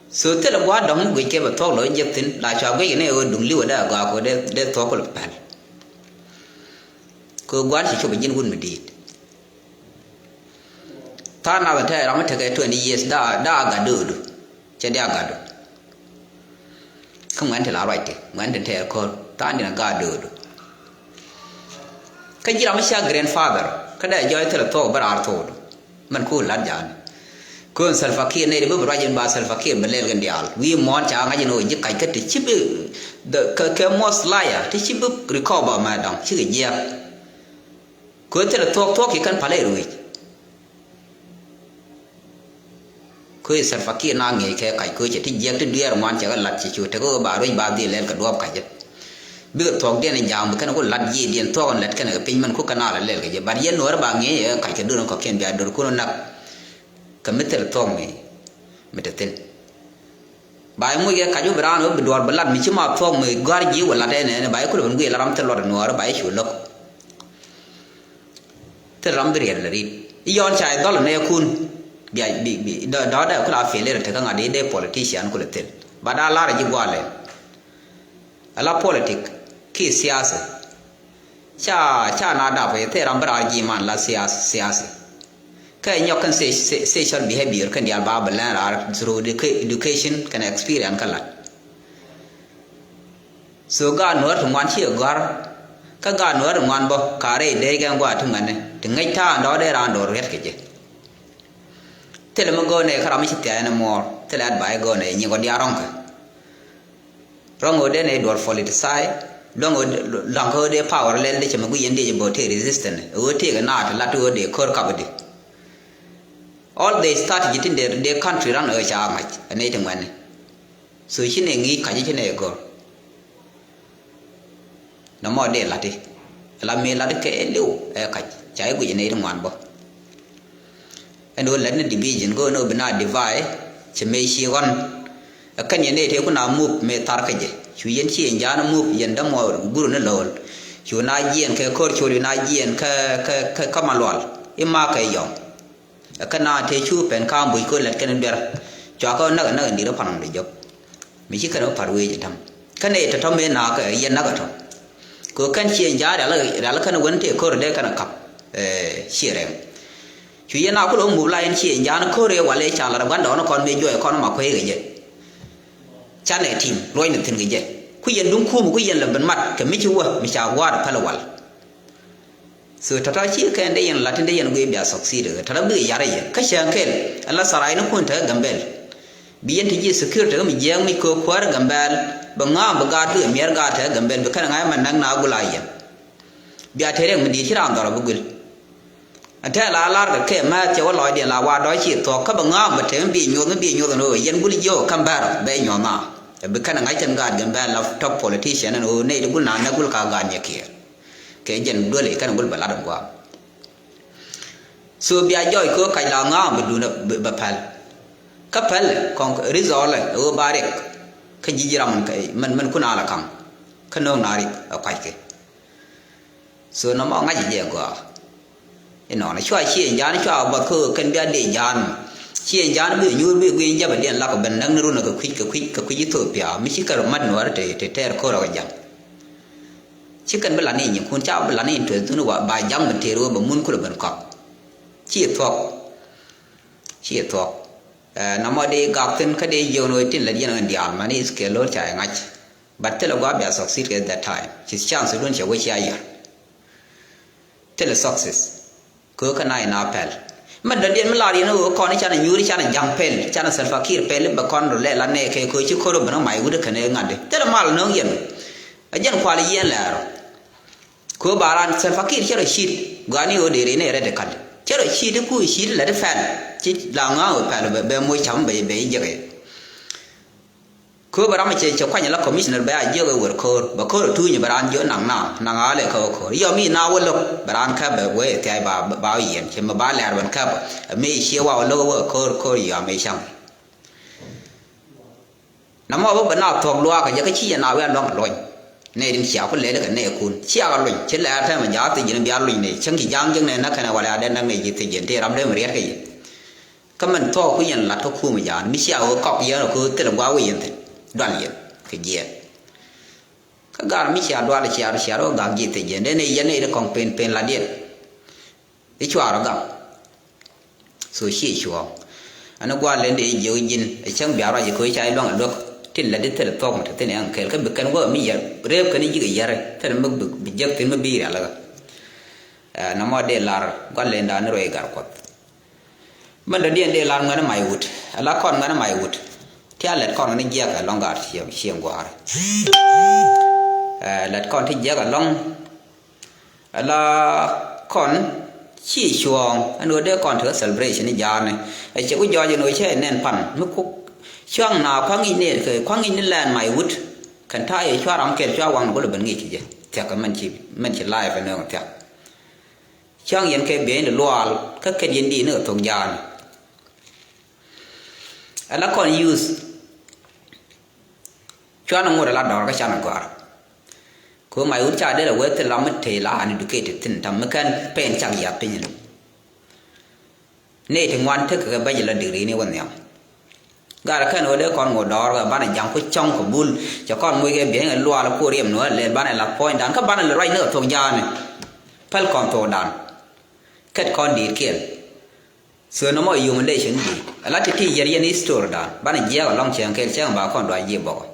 So thilɛ gua̱a̱r dɔ̱ŋ mi guic kɛ bɛ thuɔ̱k lɔ jiɛth thi̱n la cua guic kɛ ni ɣöö duŋ li̱wɛ dee agɔaa kɛ ɣöö dee, dee thuɔ̱k kulɛ pɛl. Kɛ ɣöö gua̱a̱r ci cop ɛ ji̱n wut mi di̱i̱t. Tha̱a̱ŋ nath ɛ tɛɛr ram mi tekɛ twenty years daa, daa gat döödu. Cɛ diaal gatdu. Kä ŋuɛ̈n ti la ruacki, ŋuɛ̈n ti tɛɛr ko̱r, tha̱a̱ŋ diɛn a gaat döödu. Kä ji̱ ram mi cia grandfather, kä dee jɔɔc thilɛ thuɔ̱k bä raar thuɔ̱kdu. Mɛn ku la̱t ja̱a̱n. Köön Salva Kiir nɛy di bä bi ruac in ba Salva Kiir bɛ lɛl kɛn diaal. Wi̱i̱ muɔ̱ɔ̱n ca ŋa̱c in ɣöö ji̱ kac kä ti ci bi, the, kɛ, kɛ most liar, ti ci bi recover mɛ dɔ̱ŋ, cikɛ jiɛɛk. Kɛ thilɛ thuɔ̱k, thuɔ̱k ci kɛn palɛ ruec. Kɛ Salva Kiir na ŋi̱i̱c kɛ kac kɛ cɛ ti jiɛk ti dueer ŋuan cɛ kɛ lat cɛ cu tekɛ ba ruec ba dhil lɛl kɛ duɔ̱ɔ̱p kacä. Bikɛ thuɔ̱k diɛn in ja̱a̱ŋ bi kɛn ku lat ji̱ diɛn thuɔ̱k in lɛt kɛn kɛ piny mɛn ku kɛn a la lɛl kɛ jɛ. But yɛn nuɔ̱ɔ̱ri ba ŋi̱i̱c kɛ kac kɛ duer in kɔ̱kiɛn bia do̱r kun nak. Kɛ mi thil thuɔ̱k mi, mi te thin. Ba i̱ muc kɛ kac wä bi raan wä bi duɔ̱ɔ̱r bi lat mi ci ma thuɔ̱k mi gɔ̱a̱r ji̱ wä lat ɛn ɛn ba i̱ kulɛ ben guic la ram thil luɔt in nuɔɔri ba i̱ cu lo̱k. Thil ram bi riɛl lɛ ri̱t. I̱ yɔn ca i̱ dhɔl nɛɛkun. Bia, bi, bi, dɔ, dɔ dɛ kula failure tekä ŋa̱t i̱ dee politician kulɛ thil. Ba daa lar ji̱ gualɛ. Ala politik ki siasa. Ca, ca na dap i̱ thil ram bi raar ji̱ man la siasa, siasa. Kä i̱ nyɔk kɛn se, se, social behavior kɛn diaal ba bi lɛn raar through educa-, education kɛn experience kä lat. So gaat nuɔ̱ɔ̱r ti ŋuan ci ɛ gɔ̱a̱r. Kä gaat nuɔ̱ɔ̱r ti ŋuan bä ka rɛy dee kɛn gua̱a̱r ti ŋuɛ̈tni ti ŋäc ta̱a̱ in dɔ̱ɔ̱r dee raan dɔ̱ɔ̱r riɛt kɛ jɛ. Thilɛ mi go̱o̱r nɛ kä ram mi ci thia̱a̱c ni muɔɔr thilɛ advice go̱o̱r nɛ nyi kɔ diaal rɔ̱ŋ kɛ. Rɔ̱ŋ ɣöö dee nɛ duɔ̱ɔ̱r politicize. Luäŋ ɣöö, luaŋ kä ɣöö dee power lɛl dee cɛ mi guic yɛn dee jɛ bä tëë resistance ɣöö tëëkɛ naath ti lat ti ɣöö dee ko̱r kapä di. All the strategy tin dee, dee country run ɣöö ca ŋa̱c ɛ nɛy ti ŋuɛ̈tni. So ci nɛ ŋi̱i̱c kac ci nɛ gɔ̱r. Nɔmɔ dee la̱ti. La mëë la̱ti kɛ liw ɛ kac ca i̱ guic nɛy ti ŋuan bä. Ɛn ɣöö la̱t ni division go̱o̱r ni ɣöö bi na divide cɛ mëë ci ɣɔ̱n. Ɛ kɛn yɛn nɛy tëë kun a move mëë thar kä jɛ cu yɛn ci yɛn ja̱a̱n move yɛn dämɔ guru ni lo̱o̱l. Cu na jiɛɛn kɛ ko̱r col cu na jiɛɛn kä, kä, kä, kä malual i̱ ma kɛ yɔ̱ŋ. Kä naath tëë cu pɛn ka̱a̱m buc kööl lät kɛn duer. Cua kä näk näk in di̱t ɛ pan ɣɔn di jɔp. Mi ci kɛn wä pa̱t wee ji̱ täm kä nɛy tɔ̱tɔ̱ mëë naath kɛ yɛn näk ɛ tɔ̱. Kɛ kɛn ciɛ ja̱a̱n rial, rial kɛn wen tëë ko̱r dee kɛn ɛ ka̱p, eh, ciɛ rɛm. Cu yɛn a kulɛ wä mup la yɛn ciɛ ja̱a̱n ko̱r ëë wal ëë ca lat ɛ gua̱ndɔɔŋni kɔn mëë juɔc kɔn ma kueec kɛ jɛ. Canɛ tim luɔcni thi̱n kɛ jɛ ku yɛn duŋ kuum ku yɛn lɛ ben mat kɛ mi ci wä mi ca gua̱a̱r ɛ päl ɛ wal. So tɔ̱tɔ̱ ci kɛn dee yɛn la̱t tin dee yɛn guiy bia succeed kɛ tɔ̱tɔ̱ bikɛ yar yɛ kä cäŋ kɛl. Ala tharay ni kun tekɛ Gambɛl. Bi yɛn ti ji̱ security kä mi jiɛɛŋ mi kɛ kuäär Gambɛl. Bi ŋa̱a̱m bi gaat bikɛ miɛr gaat tekɛ Gambɛl bi kɛn ŋa̱c mɛ näk na gula yɛn. Bia te riɛk mi di̱i̱t ci raan dhɔr bi guil. Ɛn tɛɛ la lar kɛ kɛ mɛth cɛ wä lɔcdiɛn la wa dɔc ci thuɔ̱k kä bi ŋa̱a̱m bi te mi bi nyuɔth mi bi nyuɔth ɛn ɣöö yɛn gul jiök käm bɛ̈r bɛ nyuɔth na. Bi kɛn ŋa̱c tɛn gaat Gambɛl la top politician ɛn ɣöö nɛy ti gul na näk gul ka gaat nyɛ kiɛɛr. Kɛ jɛn duël i̱ kɛn gul bɛ lat in gua̱a̱m. So bia jɔɔc kɛ ɣöö kac la ŋa̱a̱ŋ bi duundɛ bɛ päl. Kä päl kɔŋ rizɔɔlɛ ɛ ɣöö ba riɛk. Kä ji̱ ji̱ ram min, min, min kun a la kaŋ. Kä no̱o̱ŋ na riɛk ɛ kuackɛ. So nɔmɔ ŋa̱c jɛ gɔaa. Inɔnɔ cua cie ja̱a̱n cua buɔth kä ɣöö kɛn bia dee ja̱a̱n. Ci ɛn ja̱a̱n bi nyuur bi guiy in jäpɛ diɛn lak ben näk ni run kɛ kui̱c kɛ kui̱c kɛ kui̱c Ithiopia mi ci kɛ rɔ mat nuɔɔri te te tɛɛr ko̱r ɔ kɛ ja̱ŋ. Ci kɛn bi lan i̱ nyinkun ca bi lan i̱ tueth dhun wa ba ja̱ŋ ben tëër wä bɛ mun kulɛ ben kɔk. Ci ɛ thuɔ̱k. Ci ɛ thuɔ̱k. Ɛ, namɔ dee gak thin kä dee jiök ni wee tin lät yɛn ɣän diaal mani i̱ kɛ lo̱r ca ɛ ŋa̱c. But thilɛ gua̱a̱ bia succeed kɛ that time. Ci chance dun cɛ wee cia yär. Thilɛ success. Kɛ ɣöö kä na in a pɛl. Mɛ dɔ̱diɛn mi lar yɛn ɣöö kɔn i̱ canɛ nyuuri canɛ ja̱ŋ pɛl canɛ Salva Kiir pɛl i̱ bɛ kɔn rɔ lɛ la nɛɛkɛ kɛ ɣöö ci ko̱r ɣöö ben ɔ may wut ɛ kɛn ɛ ŋa̱t i̱ thilɛ mal nöŋ yɛn. Ɛ jɛn kual i̱ yɛn lɛɛr ɔ. Kɛ ɣöö ba raan Salva Kiir cɛ rɔ cit gɔaa ni ɣöö dee rɛy ni rɛt i̱ kal cɛ rɔ cit i̱ ku i̱ cit i̱ lät i̱ pɛl ci la ŋa̱a̱ŋ ɣöö pɛl bɛ bɛ moc cam bɛ bɛ i̱ jek i̱. Kɛ ɣöö bɛ ram cɛ cɛ kuany la commissioner bɛ a jiök ɛ wër ko̱r bɛ ko̱r ɛ tuuny bɛ raan jiök naŋ na naŋ a lɛ kä wä ko̱r yɔ mi na wä lo̱k bɛ raan käp bɛ wee thiac ba ba wä yiɛn cɛ mi ba lɛɛr bɛn käp ɛ mi cië wa wä lo̱k wä ko̱r ko̱r yɔ mi caŋ. Na mɔ bä bɛ na thuɔ̱k luaak ɛ jɛ kä ci yɛ na wia luaŋ luɔny. Nɛ din cia ku lɛl kɛ nɛ kun cia kɛ luny ci lɛɛr tɛmɛ jaat thiec ji̱n bia luny nɛ cäŋ ci ja̱a̱ŋ jiäk nɛ näk kɛnɛ wala a dɛn näk nɛ ji̱ thiec ji̱n tëë ram lem riɛt kɛ ji̱. Kä min thuɔɔk ku yɛn lat kä kumɛ ja̱a̱n mi cia ɣöö kɔk yɛn ɣöö thilɛ gua̱a̱k wä yɛn thi̱n dual yɛn kɛ jiɛɛn. Kä gar mi cia dual cia cia rɔ gak ji̱ thiec jiɛn den i̱ yɛn i̱ di kɔŋ pen pen lat yɛn. I̱ cuarɔ gak. So ci cuɔ̱ɔ̱ŋ ɛn i̱ gua̱a̱r lɛn dee i̱ jiök ji̱n ɛ cäŋ bia ruac i̱ ko̱ i̱ ca i̱ luaŋ ɛ luäk. Tin lat i̱ thilɛ thuɔ̱k mi te thin ɛn kɛɛl kä bi kɛn wä mi yɛr reep kɛn i̱ ji̱k i̱ yɛr thilɛ mi bi jiäk thi̱n mi bi rial kä. Ɛ, nɔmɔ dee lar gua̱r lɛndan ni ruɛy gar kuɔth. Mɛn dɔ̱diɛn dee lar ŋuɛ̈ni mac wut ala kɔn ŋuɛ̈ni mac wut. Ti a lɛt kɔn ŋuɛ̈ni jiɛk ɛlɔ̱ŋ gar cieŋ cieŋ gua̱a̱r. Ɛ, lɛt kɔn ti jiɛk ɛlɔ̱ŋ ala kɔn ci cuɔ̱ɔ̱ŋ ɛn ɣöö dee kɔn tekɛ celebration ni jaarni. Ɛ cɛ ku jɔɔc ɛn ɣöö cɛ nɛn pan mi kuk cua̱ŋ na kua̱ŋ i̱ nɛɛt kɛ kua̱ŋ i̱ ni lɛn mac wut. Kɛn ta̱a̱ yɛ cua̱ ram kɛl cua̱ waŋ ni ku lɛ ben ŋic ci jɛ thia̱k kɛ mɛn ci mɛn ci live ɛn ɣöö thia̱k. Cäŋ yɛn kɛ bieyni luaal kä kɛt yɛn di̱i̱t ni kɛ thok ja̱a̱n. Ala kɔn youth cuanɛ ŋot ala dɔɔr kä canɛ gɔ̱a̱r. Kɛ ɣöö mac wut ca dee lɛ wee thil ram mi tëë la uneducated thi̱n tam mi kɛn pɛn cak yath piny ni. Nɛy ti ŋuan tekɛ kɛ bäc la degree ni wä nhiam. Gat kɛn ɣöö dee kɔn ŋot dɔɔr kɛ banɛ ja̱ŋ ku cɔ̱ŋ kɛ bul cɛ kɔn moc kɛ bieyni luaal ku riɛm ni wä lɛl banɛ lath puɔ̱nydan kä banɛ lɛ ruac ni kɛ thok ja̱a̱ni. Päl kɔn thokdan. Kɛt kɔn di̱i̱t kiɛn. So nɔmɔ humiliation di̱i̱t ala ti ti yɛr yɛn history dan banɛ jiɛɛk alɔŋ cɛɛŋ kɛl cɛɛŋ ba kɔn dua jiɛ bɔkɔ.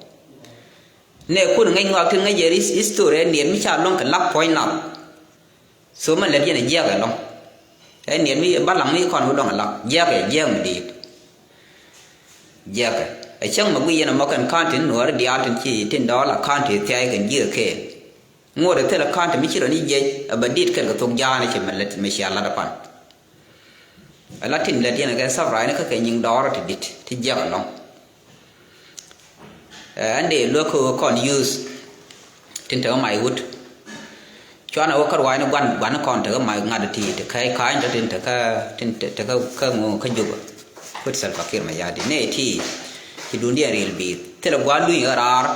Nɛ kun ŋäc ŋɔak tin ŋäc yɛr his- history ɛ niɛt mi ca luɔ̱ŋ kɛ lak puɔ̱ny nath. So mɛn lɛt yɛn ɛ jiɛɛk alɔŋ ɛ niɛt mi ba laŋ mi kɔn bi luɔ̱ŋ alak jiɛɛk ɛ jiɛɛk mi di̱i̱t. Jiɛɛk ɛ cäŋ mɛ guiy yɛn ɛmɔ kɛn county nuɔɔri diaal tin ci tin dɔɔl a county thia̱a̱c kɛn ji̱ kɛ kɛɛl. Ŋot ɛ thilɛ ka̱n te mi ci rɔ ni jiɛc ɛ bɛ dit kɛl kɛ thok ja̱a̱n ci mɛ lät mɛ cia lat ɛ pan. Ɛ la tin lät yɛn kɛ thap ra̱a̱cni kä kɛ nyiŋ dɔɔrä ti dit ti jiɛk ɛlɔ̱ŋ. Ɛ ɛn dee luäk kä ɣöö kɔn youth tin te ɣä mac wut. Cuanɛ ɣöö kä ruaacni gua̱n gua̱n kɔn te ɣä mac ŋa̱t ti te kä ka̱ny tɔ tin te kä tin te kä kä ŋo̱o̱ŋ kä jupä. Kut Salva Kiir Mayardit nɛ ti ci duundiɛn ri̱i̱l bi̱i̱th thilɛ gua̱n luny ɣä raar.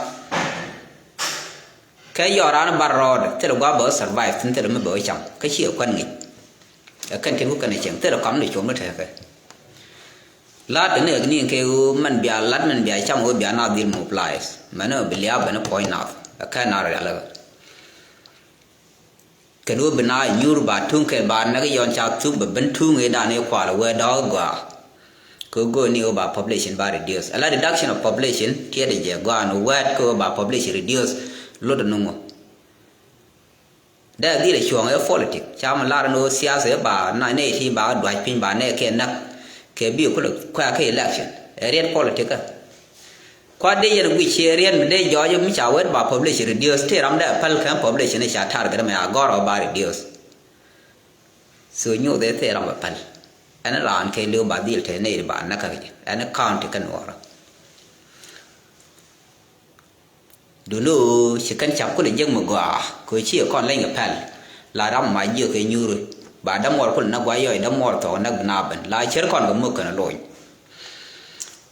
Kɛ yɔɔk raan bar rɔɔdɛ thilɛ gua̱a̱ bɛ wä survive thi̱n thilɛ mi bɛ wä cam kä ciɛ kuan ŋic. Ɛ kɛn tin ku kɛn ɛ cieŋ thilɛ kɔam ni cuɔm ni tɛkɛ. La̱t kɛ ni kɛ ni kɛ ɣöö mɛn bia la̱t mɛn bia cam ɣöö bia na dhil mobilize mɛn ɣöö bi lia̱a̱ ben puɔ̱ny nath ɛ kɛn na rial ɛ. Kɛn ɣöö bi na nyuur ba tuŋ kɛ ba näk yɔn ca thuk bɛ ben tuŋ ëëdan ëë kual ɛ wee dɔ̱k gɔaa. Kɛ ɣöö go̱o̱r ni ɣöö ba population ba reduce. Ala reduction of population tiɛt ɛ jɛ gɔaa ni wɛɛt kɛ ɣöö ba population reduce. Lot ɛ nuŋ ɣöö dee dhil ɛ cuɔ̱ɔ̱ŋ ɛ politic ca mi lar ni ɣöö siasa ɛ ba na nɛy ti ba duac piny ba nɛy kɛ näk. Kɛ bi kulɛ kuɛ kɛ election ɛ riɛt politic ɛ. Kuat dee yɛn guic ciɛ riɛt mi dee jɔɔc mi ca wet ba population reduce tëë ram dee päl kɛn population ca target mɛ a gɔr ɔ ba reduce. So nyuuth ëë thëë ram bɛ päl ɛn raan kɛ liw ba dhil te nɛy ba näk kä kɛ jɛ ɛn county kä nuɔɔrä. Duni ɣöö ci kɛn cak kulɛ jek mi gɔaa kɛ ɣöö ci ɛ kɔn leny kɛ pɛl. La ram ma jiök kɛ nyuuri ba dämuɔɔr kulɛ näk guay yɔc dämuɔɔr thɔɔk näk bi na ben la cär kɔn kɛ mök kɛn loony.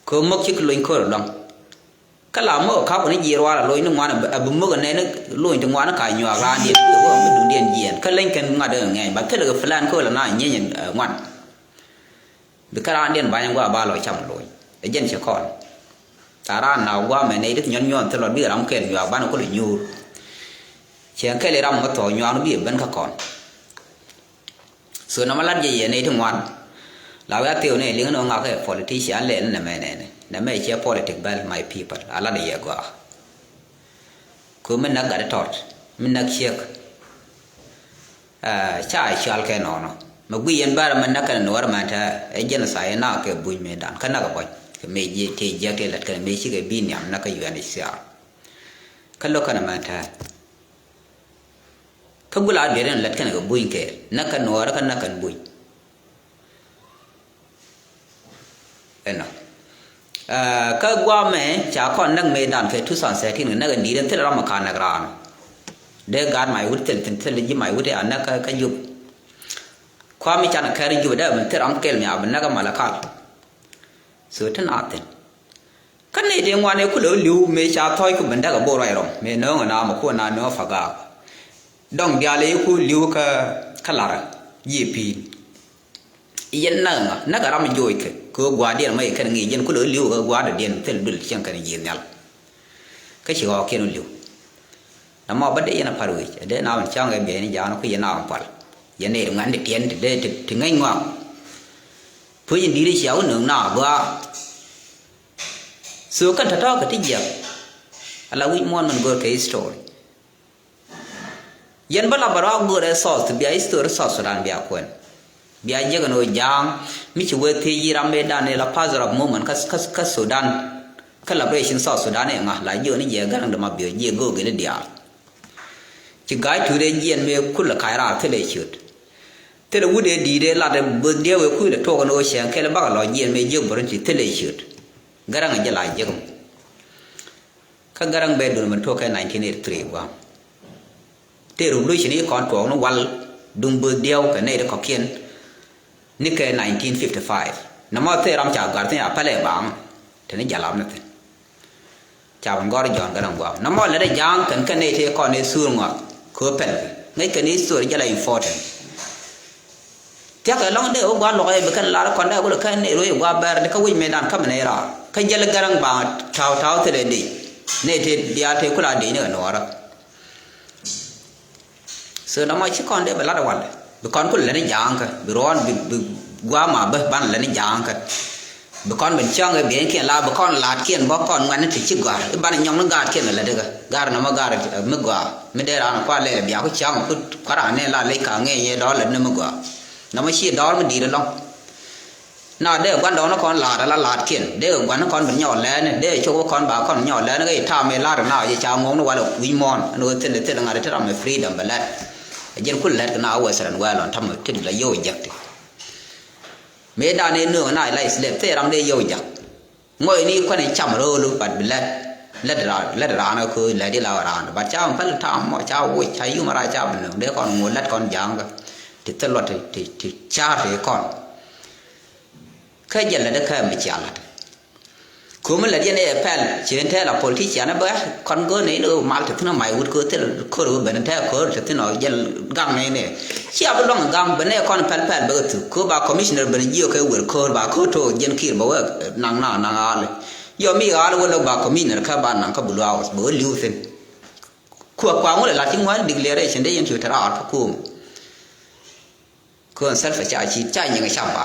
Kɛ ɣöö mök cikɛ loony ko̱r ɛlɔ̱ŋ. Kä la mök ɛ ka̱p kɛn ji̱ ruaar ɛ loony ni ŋuan ɛ bi mök ɛ nɛn loony ti ŋuan ɛ ka nyuak raandiɛn bi ɛ wä mi duundiɛn jiɛɛn kä leny kɛn ŋa̱t ɛ ŋɛɛny ba thilɛ kɛ plan kä ɣöö la na nyieeny ɛ ŋuan. Bi kä raandiɛn ba̱ny in gua̱a̱ ba lɔ cam lo̱c. Ɛ jɛn cɛ kɔn. Tha̱a̱ŋ raan na gua̱a̱ mɛ nɛy ti nyuɔn nyuɔn thil lɔ bikɛ ram kɛl nyuaak banɛ kulɛ nyuur. Cɛ kɛl i̱ ram ŋä thɔɔ nyuaak ni bi ɛ ben kä kɔn. So nɔmɔ lat jɛ yɛ nɛy ti ŋuan. La wiaa thiw ni liŋ ni ŋakä ɛ politician lɛl ni nɛmɛ nɛnɛ. Nɛmɛ cɛ politic bɛl my people. A lat yɛ gɔaa. Kɛ mi näk gat tɔt, mi näk ciek. Ca cual kɛ nɔnɔ. Mɛ gui yɛn bärɛ mɛ näk kɛn nuɔr mɛ tɛ ɛ genocide na kɛ buny mɛ dan kä näk ɛ bɔny. Kɛ mɛ jiɛ tɛ jiɛ kɛ lät kɛn mɛ cikɛ bi niam näk kä U N H C R. Kä lo̱k kɛn mɛ tɛ. Kä gula duer in lät kɛn kɛ buny kɛ näk kɛn nuɔr kä näk kɛn buny. Ɛnɔ. Kä guamɛ ca kɔn näk mëë dan kɛ two thousand thirteen kɛ näk in di̱i̱t in thil ram mi ka näk raan. Dee gaat may wut thil thil thil ji̱ may wut a näk kä Jub. Kuami can kɛr Jub dee min thil ram kɛl mi a bi näk a Malakal. So ti na thin. Kä nɛy ti ŋuan ɛ kulɛ li̱w mëë ca thɔc ku bi näk a bo̱o̱r ruac rɔm mëë nööŋ a na mi kuɔ na nööŋ a Pagak. Dɔŋ diaal ɛ ku li̱w kä kä lar ji̱ pi̱i̱n. Yɛn näk ŋa näk a ram joc kɛ kɛ ɣöö gua̱a̱rdiɛn mɛ kɛn ŋi̱i̱c yɛn kulɛ li̱w kɛ gua̱a̱rdiɛn thil dul cieŋ kɛn ji̱ nhial. Kä ci ɣɔɔkiɛn li̱w. Namɔ bä dee yɛn a pa̱r wi̱c dee na wän cäŋ ɛ biɛy ni ja̱a̱n ku yɛn na wän pual. Yɛn nɛy ri ŋuɛ̈n ti tiɛn ti dee ti ŋäc ŋɔak. Puc in di̱i̱t cia wä nöŋ na gɔaa. So kɛn tɔ̱tɔ̱ kɛ ti jiɛk. Ala wi̱c muɔ̱ɔ̱n min go̱o̱r kɛ history. Yɛn bä la bä rɔak go̱o̱rɛ South bia history South Sudan bia kuɛn. Bia jiäk ɛn ɣöö ja̱a̱ŋ mi ci wee thiec yi ram mëë dan ɛ la father of movement kä, kä, kä Sudan. Kä liberation South Sudan ɛ ŋa̱ la jiök ni jiɛ gäräŋ dɛ ma biö jiɛ go̱o̱k in diaal. Ci ga̱a̱c tuut ɛ jiɛn mëë kulɛ kac raar thilɛ ciöt. Thilɛ wut ɛ di̱i̱t ɛ lat ɛ böth diɛw ɛ kui̱lɛ tuɔk ɛn ɣöö cɛɛŋ kɛl ɛ bakɛ lɔ jiɛn mëë jiök bä run ci thilɛ ciöt. Gäräŋ ɛ jɛ la jiäk mɔ. Kä Gäräŋ bɛ dun mɛ tuɔk kɛ nineteen eighty three gua̱a̱m. Tëë revolution i̱ kɔn tuɔɔk ni wal duŋ böth diɛw kɛ nɛy ti kɔ̱kiɛn ni kɛ nineteen fifty five. Nɛmɔ thëë ram ca gɔ̱a̱r thi̱n a pälɛ baaŋ te ni jalap ni thi̱n. Ca wun gɔ̱r Jɔ̱ɔ̱n Gäräŋ gua̱a̱m nɛmɔ lät ɛ ja̱a̱ŋ kɛn kɛn nɛy tëë kɔn i̱ thuur ŋɔak kɛ ɣöö pɛl kɛ ŋäc kɛn i̱ thuur jɛ la important. Thia̱kɛ lɔ̱ŋ dee wä gua̱n luɔk ɛ bi kɛn lar kɔn dee wä lɛ kɛn nɛy ruëëc gua̱ bɛr ni kä wi̱c mëëdan kä mi nɛy raar kä jäl Gäräŋ baaŋ ta̱w ta̱w thilɛ dec. Nɛy tëë diaal tëë kula dec ni kɛ nuɔɔrä. So nɔmɔ ci kɔn dee bi lat ɛ wal bi kɔn kul lät ni ja̱a̱ŋ kä bi ruɔ̱ɔ̱n bi, bi gua̱a̱ ma bä ban lät ni ja̱a̱ŋ kä. Bi kɔn ben cäŋ ɛ biɛnykiɛn la bi kɔn laatkiɛn bä kɔn ŋuɛ̈tni ti ci gɔ̱a̱r i̱ ban nyɔk ni gaatkiɛn ɛ lät ikä gaar nɔmɔ gaar mi gɔaa mi dee raan kua̱r lɛl ɛ biak ku cäŋ ku kua̱r raan ni la lec ka ŋɛɛny ɛ dɔɔr lät ni mi gɔaa. Nɔmɔ ci dɔɔr mi di̱i̱t ɛlɔ̱ŋ. Na dee gua̱ndɔɔŋni kɔn la̱a̱t ala la̱a̱tkiɛn dee gua̱ni kɔn bi nyɔk lɛɛni dee cok wä kɔn ba kɔn nyɔk lɛɛni kɛ i̱ ta̱a̱ mëë la̱r na yɛ ca ŋuɔ̱kni walɛ wi̱c muɔ̱ɔ̱n ɛn ɣöö thilɛ thilɛ ŋa̱t ɛ ti ram ɛ freedom bɛ lɛt. Ɛ ji̱n kul lɛt kɛ na western world ɔn ta̱mɛ ti la yio̱w jek ti. Mëë dan ëë nööŋ na ila slave thil ram dee yio̱w jak. Ŋɔc ni kuan in cam ro̱o̱lu but bi lät. Lät raan, lät raan kä lät di la raan but ca päl tam mɔ ca wi̱c ca yum ra ca bi nööŋ dee kɔn ŋuɔ̱t lät kɔn ja̱a̱ŋ kä. Ti thil luɔt ti, ti, ti ca̱r ti kɔn. Kä jɛ lät kä mi cia la̱t. Ko̱mi lät yɛn ɛ pɛl ci ɛn tɛl a politician ɛ bä kɔn go̱o̱r nɛy ni ɣöö mal te thi̱n ɔ mac wut ko̱o̱r thil ko̱r ɣöö ben ɛn tɛl ko̱o̱r te thi̱n ɔ jɛn gaŋ nɛy ni. Cia bi luɔ̱ŋ gaŋ ben ɛ kɔn pɛl pɛl bɛ kɛ thuk ko̱o̱r ba commissioner ben jiök kɛ wer ko̱o̱r ba ko̱o̱r to̱o̱k jɛn kiir bɛ wek naŋ na naŋ ɣaali. Yɔ mi ɣaali wä lok ba commissioner kä ba naŋ kä Blue House bɛ wä li̱w thi̱n. Kuɛ kuaŋ wä lɛ lat ci ŋuan declaration dee yɛn ci te raar kä ko̱o̱m. Kön Salva ca ci ca nyiŋ ca ba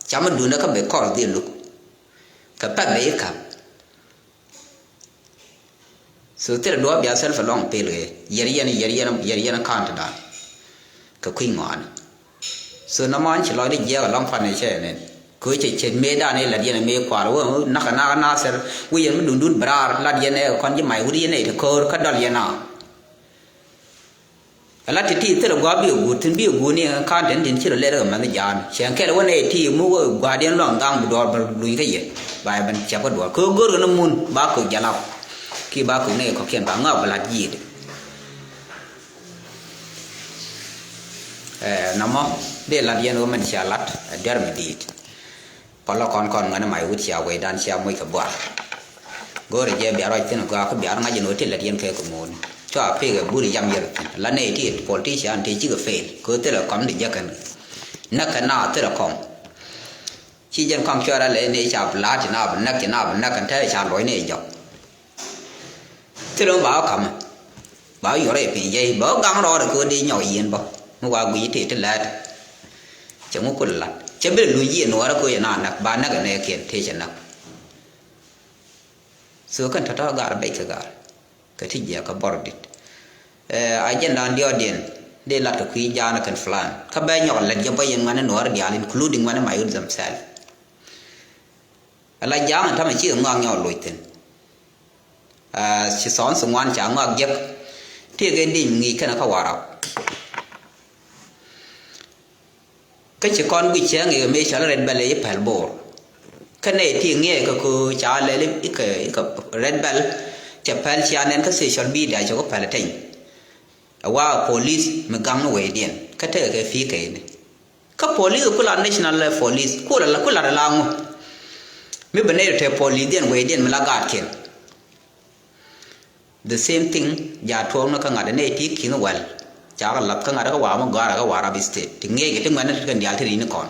ca mi duundä kä bɛ kɔr dhil luk. Kɛ pɛk bɛ i̱ ka̱p. So thilɛ duɔ̱ɔ̱p bia Salva lɔŋ pel kɛ yɛr yɛn yɛr yɛn yɛr yɛn ka̱n ti da̱a̱n. Kɛ kui̱ ŋɔaani. So nɔmɔ an ci lɔcdä jiɛɛk alɔŋ pan ɛ cɛ nɛn. Kɛ cɛ cɛ mëë da̱a̱n i̱ lat yɛn mëë kuaar wä nakä nakä Nasir wä yɛn mi duundun bɛ raar lat yɛn ɛ kɔn ji̱ mac wut yɛn ɛ ti ko̱o̱r kä dɔl yɛn a. Ala ti ti thilɛ gua̱a̱p bi ɛ guut thi̱n bi ɛ guut ni ɛ ka̱n tɛn tin ci rɔ lɛr kɛ mɛnh ja̱a̱n cɛ kɛl wä nɛ ti mi wä gua̱a̱diɛn luaŋ gaŋ bi duɔɔr bä luny kä yɛ. Ba ɛ ben cɛp kä duɔɔr kɛ go̱r kɛ ni mun ba kɛ jalap. Ki ba kɛ nɛ kɔ̱kiɛn ba ŋa̱p bi lat ji̱i̱t. Ɛ namɔ dee lat yɛn wä mɛn cia lat ɛ diɛr mi di̱i̱t. Pɔlɔ kɔn kɔn ŋäni mac wut cia wecdan cia moc kɛ buar. Go̱o̱rɛ jɛ bia ruac thi̱n gɔaa kä bia ruac ŋa̱c in ɣöö ti lät yɛn kɛ kɛ ŋo̱o̱ni. Cua pek ɛ buri yam yɛr thi̱n la nɛy ti politician ti cikɛ fail kɛ ɣöö thilɛ kɔm ti jäkɛn. Näk kɛ na thilɛ kɔm. Ci jɛn kɔaŋ cuɛɛr alɛ ni ca bi la̱a̱t ci na bi näk, ci na bi näk kɛn te ca luɔc ni jɔk. Thilɛ mi ba wä ka̱mɛ. Ba wä yuɔrɛ piny jɛy ba wä gaŋ rɔɔdɛ kɛ wä di nyɔk yieen bä. Mi wa guic ti ti lɛɛt. Cɛ ŋu kul lat cɛ bi luny yieen nuɔrɛ kɛ wä yɛ na näk ba näk ɛ nɛɛkiɛn tëë cɛ näk. So kɛn tɔ̱tɔ̱ gar bɛc kɛ gar kɛ ti jiɛk kɛ bɔr dit. Agenda diɔɔdiɛn dee lat kɛ kui̱ jaanɛ kɛn plan kä bɛ nyɔk lɛt jɛ bä yɛn ŋuɛ̈ni nuɔɔri diaal, including ŋuɛ̈ni Mayut themselves. Ala ja̱a̱ŋ tamɛ cikɛ ŋɔak nyɔk loc thi̱n. Ci thɔn thi ŋuan ca ŋɔak jiäk. Tëëkɛ di̱ny ŋi̱i̱c kɛnɛ kä Warap. Kä ci kɔn guic cɛ ŋi̱i̱c mëë cɔl Red Belt i̱ pɛl Bor. Kä nɛy ti ŋi̱eec kɛ köö ca lɛl i̱ kɛ, i̱ kɛ Red Belt cɛ pɛl cia nɛn kä social media cɛ kɛ pɛl teny. Ɛ wa police mi gaŋ ni wecdiɛn kä tekɛ kɛ pi̱i̱ kɛyni. Kä police ku la national police ku la, ku la la ŋu. Mi bɛ nɛy tɛ police diɛn wecdiɛn mi la gaatkiɛn. The same thing, ja tuɔɔk ni kä ŋa̱t nɛy ti ki̱n wɛl. Cakɛ lath kä ŋa̱t kä wa mi gɔ̱a̱r kä Warap State ti ŋi̱eec kɛ ti ŋuɛ̈tni ti kɛn diaal ti ri̱c ni kɔn.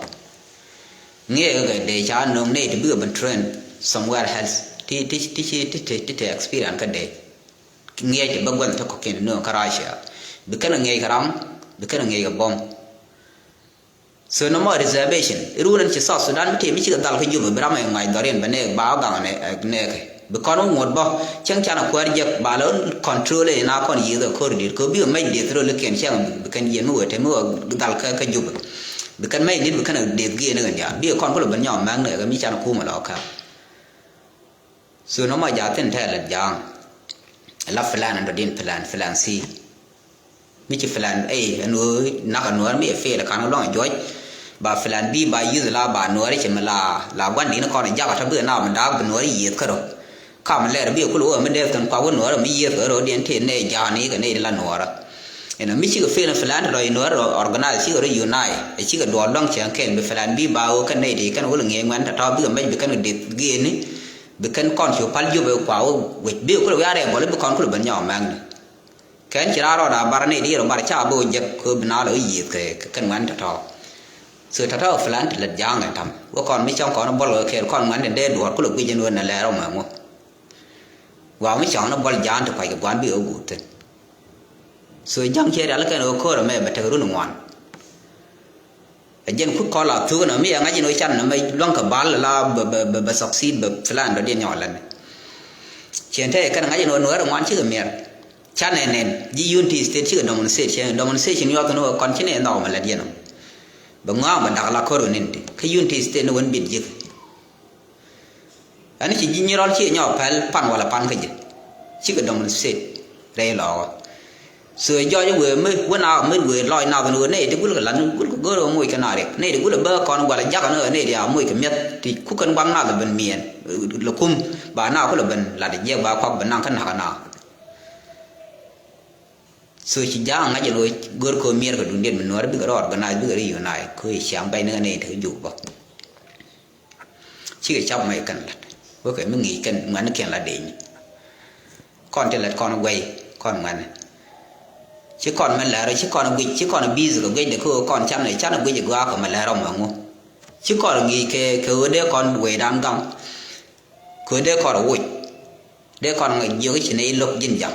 Ŋi̱eec kɛ dee ca no̱o̱ŋ nɛy ti bikɛ ben train somewhere else ti, ti, ti, ti, ti, ti, ti experience kä dee. Ŋi̱eec ti bä gua̱n ti kɔ̱kiɛn ti no̱o̱ŋ kä Russia. Bi kɛn ŋi̱eec kɛ ram, bi kɛn ŋi̱eec kɛ bom. So nɔmɔ reservation iruun ɛn ci South Sudan mi tëë mi cikɛ dhal kä Juba bi ram ɛ ŋa̱c dhɔriɛn bɛ nɛɛk ba ɣä gaŋ nɛ, nɛɛkɛ. Bi kɔn wä ŋuɔ̱t bä cäŋ canɛ kuäär jek ba lɛ control ɛ na kɔn yiëth ɛ ko̱r di̱t kɛ bi ɛ mɛc dieth rol ikiɛn cäŋ bi kɛn yiëth mi wee te mi wä dhal kä, kä Juba. Bi kɛn mɛc di̱t bi kɛn ɛ dieth giëëni kɛn diaal bi ɛ kɔn kulɛ ben nyɔk mɛŋ nɛɛkɛ mi canɛ kumɛ lɔ kä. So nɔmɔ ja thin tɛl ja̱a̱ŋ. La plan ɛn dɔ̱diɛn plan, plan C. Mi ci plan A ɛn ɣöö nak ɛ nuäär mi ɛ fail kan kä luaŋ ɛ juɔc. Ba plan B ba youth la ba nuäär ci mi la, la gua̱n di̱n kɔn ɛ jakä tɔ bikɛ na mi daak bi nuäär yiëth kärɔ. Kam lɛr bikɛ kul ɣöö mi dee kɛn kuak wä nuäär mi yiëth kärɔ diɛn tëë nɛy ja̱a̱n i̱ kɛ nɛy di la nuäärä. Ɛn ɔ mi cikɛ fail plan tɔ lɔ i̱ nuäär organize cikɛ rɔ unite ɛ cikɛ duɔl luaŋ cɛŋ kɛn bi plan B ba ɣöö kɛn nɛy di kɛn wä lɛ ŋiɛc ŋuɛn tɔ̱tɔ̱ bikɛ mɛc bi kɛn kɛ deth giëëni. Bi kɛn kɔn cu pal Jubɛ kua wä wec bi kulɛ wiaa rɛɛ bɔl bi kɔn kulɛ ben nyɔk mɛŋni. Kɛn ci raar rɔɔd a bar ni di rɔ bar ca bi wä jek kɛ bi na lɔ yieth kɛ kɛn ŋuɛn tɔ̱tɔ̱. So tɔ̱tɔ̱ plan ti lät ja̱a̱ŋ ɛ tam wä kɔn mi cɔŋ kɔn bɔl kɛ kɛɛl kɔn ŋuɛn ti dee duɔɔr kulɛ guic ɛn wen ɛ lɛɛr ɔ mɛŋ wä. Wa mi cɔŋ ni bɔl ja̱a̱ŋ ti kuac kɛ gua̱n bi wä guut thin. So ja̱ŋ ciɛ rial kɛn wä ko̱r ɛmɛ bɛ tek run ŋuan. Ɛ jɛn kut kɔn la thuk nɔ mi ɛ ŋa̱c in wä can nɔ mɛ luäŋ kɛ bal la bɛ, bɛ, bɛ, bɛ succeed bɛ plan dɔ diɛn nyɔk lɛn. Ciɛn te kɛn ŋa̱c in wä nuɛɛr ŋuan cikɛ miɛr. Can ɛ nɛn ji̱ Unity State cikɛ demonstration, demonstration yuɔth ni wä kɔn ci nɛ nhɔk mɛ lɛ diɛn nɔ. Bɛ ŋɔak bɛ dak la kor wä nin ti kä Unity State ni wän bit ji̱k. Ɛn ci ji̱ nyirɔl ci nyɔk pɛl pan wala pan kä jɛ. Cikɛ dɔm state rɛy lɔɔkä. So jɔc wëë mi wä na mi wëë lɔc nath ni wëë nɛy ti gulkɛ lat ni gulkɛ go̱r wä moc kɛ na riɛk nɛy ti gulɛ bä kɔn gualɛ jakä ni wëë nɛy ti a moc kɛ miɛth ti kukɛn guaŋ nath ben miɛn. Lɛ kum ba na kulɛ ben lat jiɛk ba kuak ben naŋ kä nakä na. So ci ja̱a̱ŋ ŋa̱c ɛn ɣöö go̱r ko̱ miɛr kɛ duŋdiɛn mi nuɔ̱ɔ̱r bikɛ rɔ organize bikɛ rɔ unite ko̱ ci ciaŋ bɛc ni kɛ nɛy ti juk bä. Cikɛ cap mɛ kɛn lat wekɛ mi ŋi̱i̱c kɛn ŋuɛ̈ni kiɛn la deny. Kɔn ti lat kɔn guɛy kɔn ŋuɛ̈ni. Ci kɔn mi lɛr ci kɔn guic ci kɔn bi̱i̱th kɛ guic de kä ɣöö kɔn canɛ canɛ guic ɛ gɔaa kɛ mi lɛr ɔmɔ ɛŋu. Ci kɔn ŋi̱i̱c kɛ kɛ ɣöö dee kɔn wecdan gaŋ. Kɛ ɣöö dee kɔn woc. Dee kɔn ŋäc jiök i̱ ci nɛy lo̱k ji̱n ja̱ŋ.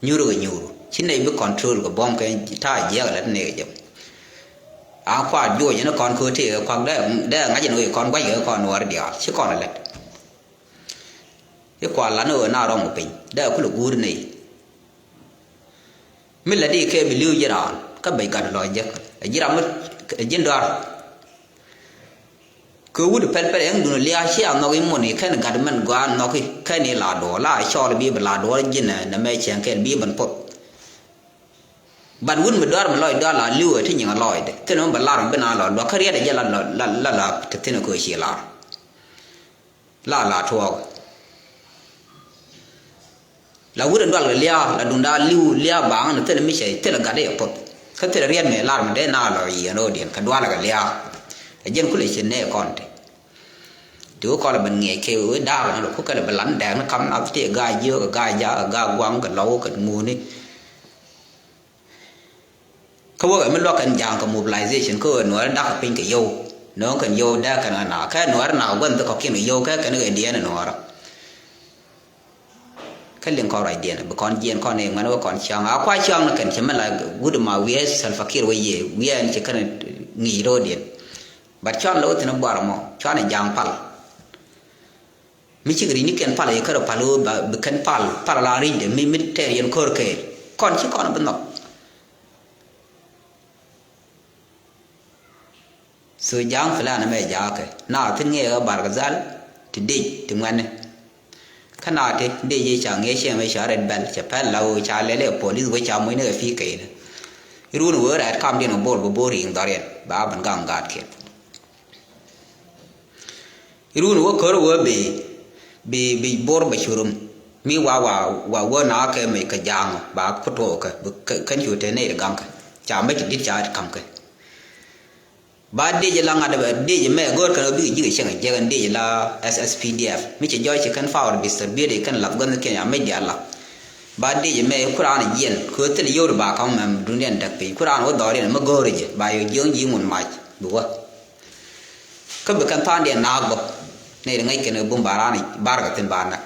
Nyuur kɛ nyuur ci nɛy bi control kɛ buɔ̱m kɛ ta̱a̱ jiɛɛk lät nɛy kɛ jɛ. A kuaat juɔc ɛn kɔn kɛ ɣöö tëëkɛ kuak dee dee ŋa̱c ɛn ɣöö kɔn gua̱c kɛ kɔn nuɔɔr diaal ci kɔn lät. I̱ kuaat lan ɣöö na rɔm kɛ piny dee kulɛ guur nɛy. Mi lät i̱ kɛ bi li̱w ji̱ raan kä bɛc gat lɔc jek ɛ ji̱ ram mi ɛ ji̱n dɔ̱a̱r. Kɛ wut pɛl pɛl ɛŋ dun lia̱a̱ ci a nhɔk i̱ mun i̱ kɛn gat mɛn gɔaa nhɔk i̱ kɛn i̱ la duɔɔr la cɔɔl bi bi la duɔɔr ji̱n nɛ mɛ cɛŋ kɛn bi ben poth. Bat wut mi dɔaar mi lɔc dɔaar la li̱w ɛ ti nyiŋ a lɔcdɛ thilɛ mi bɛ lar mi bi na lɔ luɔk kä riɛt ɛ jɛ la la la la te thin ɛ kɛ ci lar. La la tuɔɔk. La wut in dual kɛ lia̱a̱ la duŋda li̱w lia̱a̱ baŋ ni thilɛ mi cɛ thilɛ gat i̱ ɛ poth. Kä thilɛ riɛt mi lar mi dee na lɔ yiɛn ro̱o̱diɛn kɛ dual kɛ lia̱a̱. Ɛ jɛn kulɛ ci nɛɛ kɔn ti. Ti wä kɔn lɛ ben ŋiɛc kɛ wee da̱a̱k ni lɔ kukɛ lɛ ben lan dɛɛk ni kam nath ti ɛ ga̱a̱c jiök ɛ ga̱a̱c jaak ɛ ga̱a̱c gua̱ŋ kɛ lɔw kɛ ŋuni. Kä wä kɛ mi luäk kɛn ja̱a̱ŋ kɛ mobilization kä ɣöö nuɔɔri da̱k kɛ piny kɛ yio̱w. Nööŋ kɛn yio̱w dee kɛn ɣä na kɛ nuäärä na gua̱n dhil kɔ̱kiɛn kɛ yio̱w kɛ kɛn kɛ diɛɛn nuäärä. Kä liŋ kɔn ruacdiɛn bi kɔn jiɛɛn kɔn i̱ ŋuɛ̈ni wä kɔn cäŋ a kua cäŋ ni kɛn cɛ mi la wut ma wiee Salva Kiir wä yiëë wiee ɛn cɛ kɛn ŋi̱i̱c ro̱o̱diɛn. But cuan lɛ wä thi̱n buar mɔ cuan ɛ ja̱a̱ŋ pal. Mi cik ri̱c ni kɛn pal yɛ kärɛ pal wä ba bi kɛn pal pal la ri̱cdɛ mi mi tɛɛr yɛn ko̱r kɛɛl kɔn ci kɔn bi nhɔk. So ja̱a̱ŋ plan mɛ ja̱a̱kɛ na thi̱n ŋiɛɛkɛ Bargazal ti dec ti ŋuɛ̈ni. Kä na ti dec i̱ ca ŋiɛc cɛ mɛ ca Red Belt cɛ pɛl la ɣöö ca lɛl ɛ police wec ca mucni kɛ pi̱i̱ kɛyni. Irun wee rɛɛt kamdiɛn ɔ Bor bi Bor ri̱i̱ŋ dhɔriɛn ba ben gaŋ gaatkiɛn. Irun wä kör wä bi bi bi Bor bɛ curum mi wa wa wa wä na kɛ mec kɛ ja̱a̱ŋ ba kutookɛ bi kɛn cu te nɛy ri gaŋkɛ ca mec ti dit ca kamkɛ. Ba dec la ŋa̱t bɛ dec mɛ go̱o̱r kɛn bikɛ ji̱ kɛ cieŋ jiɛk ɛn dec la S S P D F mi cɛ jɔɔc ci kɛn power distributed kɛn lath gua̱n kiɛn a mec diaal la. Ba dec mɛ ku raan jiɛn kɛ thil yio̱w ba ka̱m mɛm dundiɛn däk piny ku raan wä dhɔriɛn mi go̱o̱r jɛ ba yɔ jiöŋ ji̱ ŋun mac bi wä. Kä bi kɛn tha̱a̱ŋdiɛn naak bä nɛy ri ŋäc kɛn bum ba raan barkɛ thi̱n ba näk.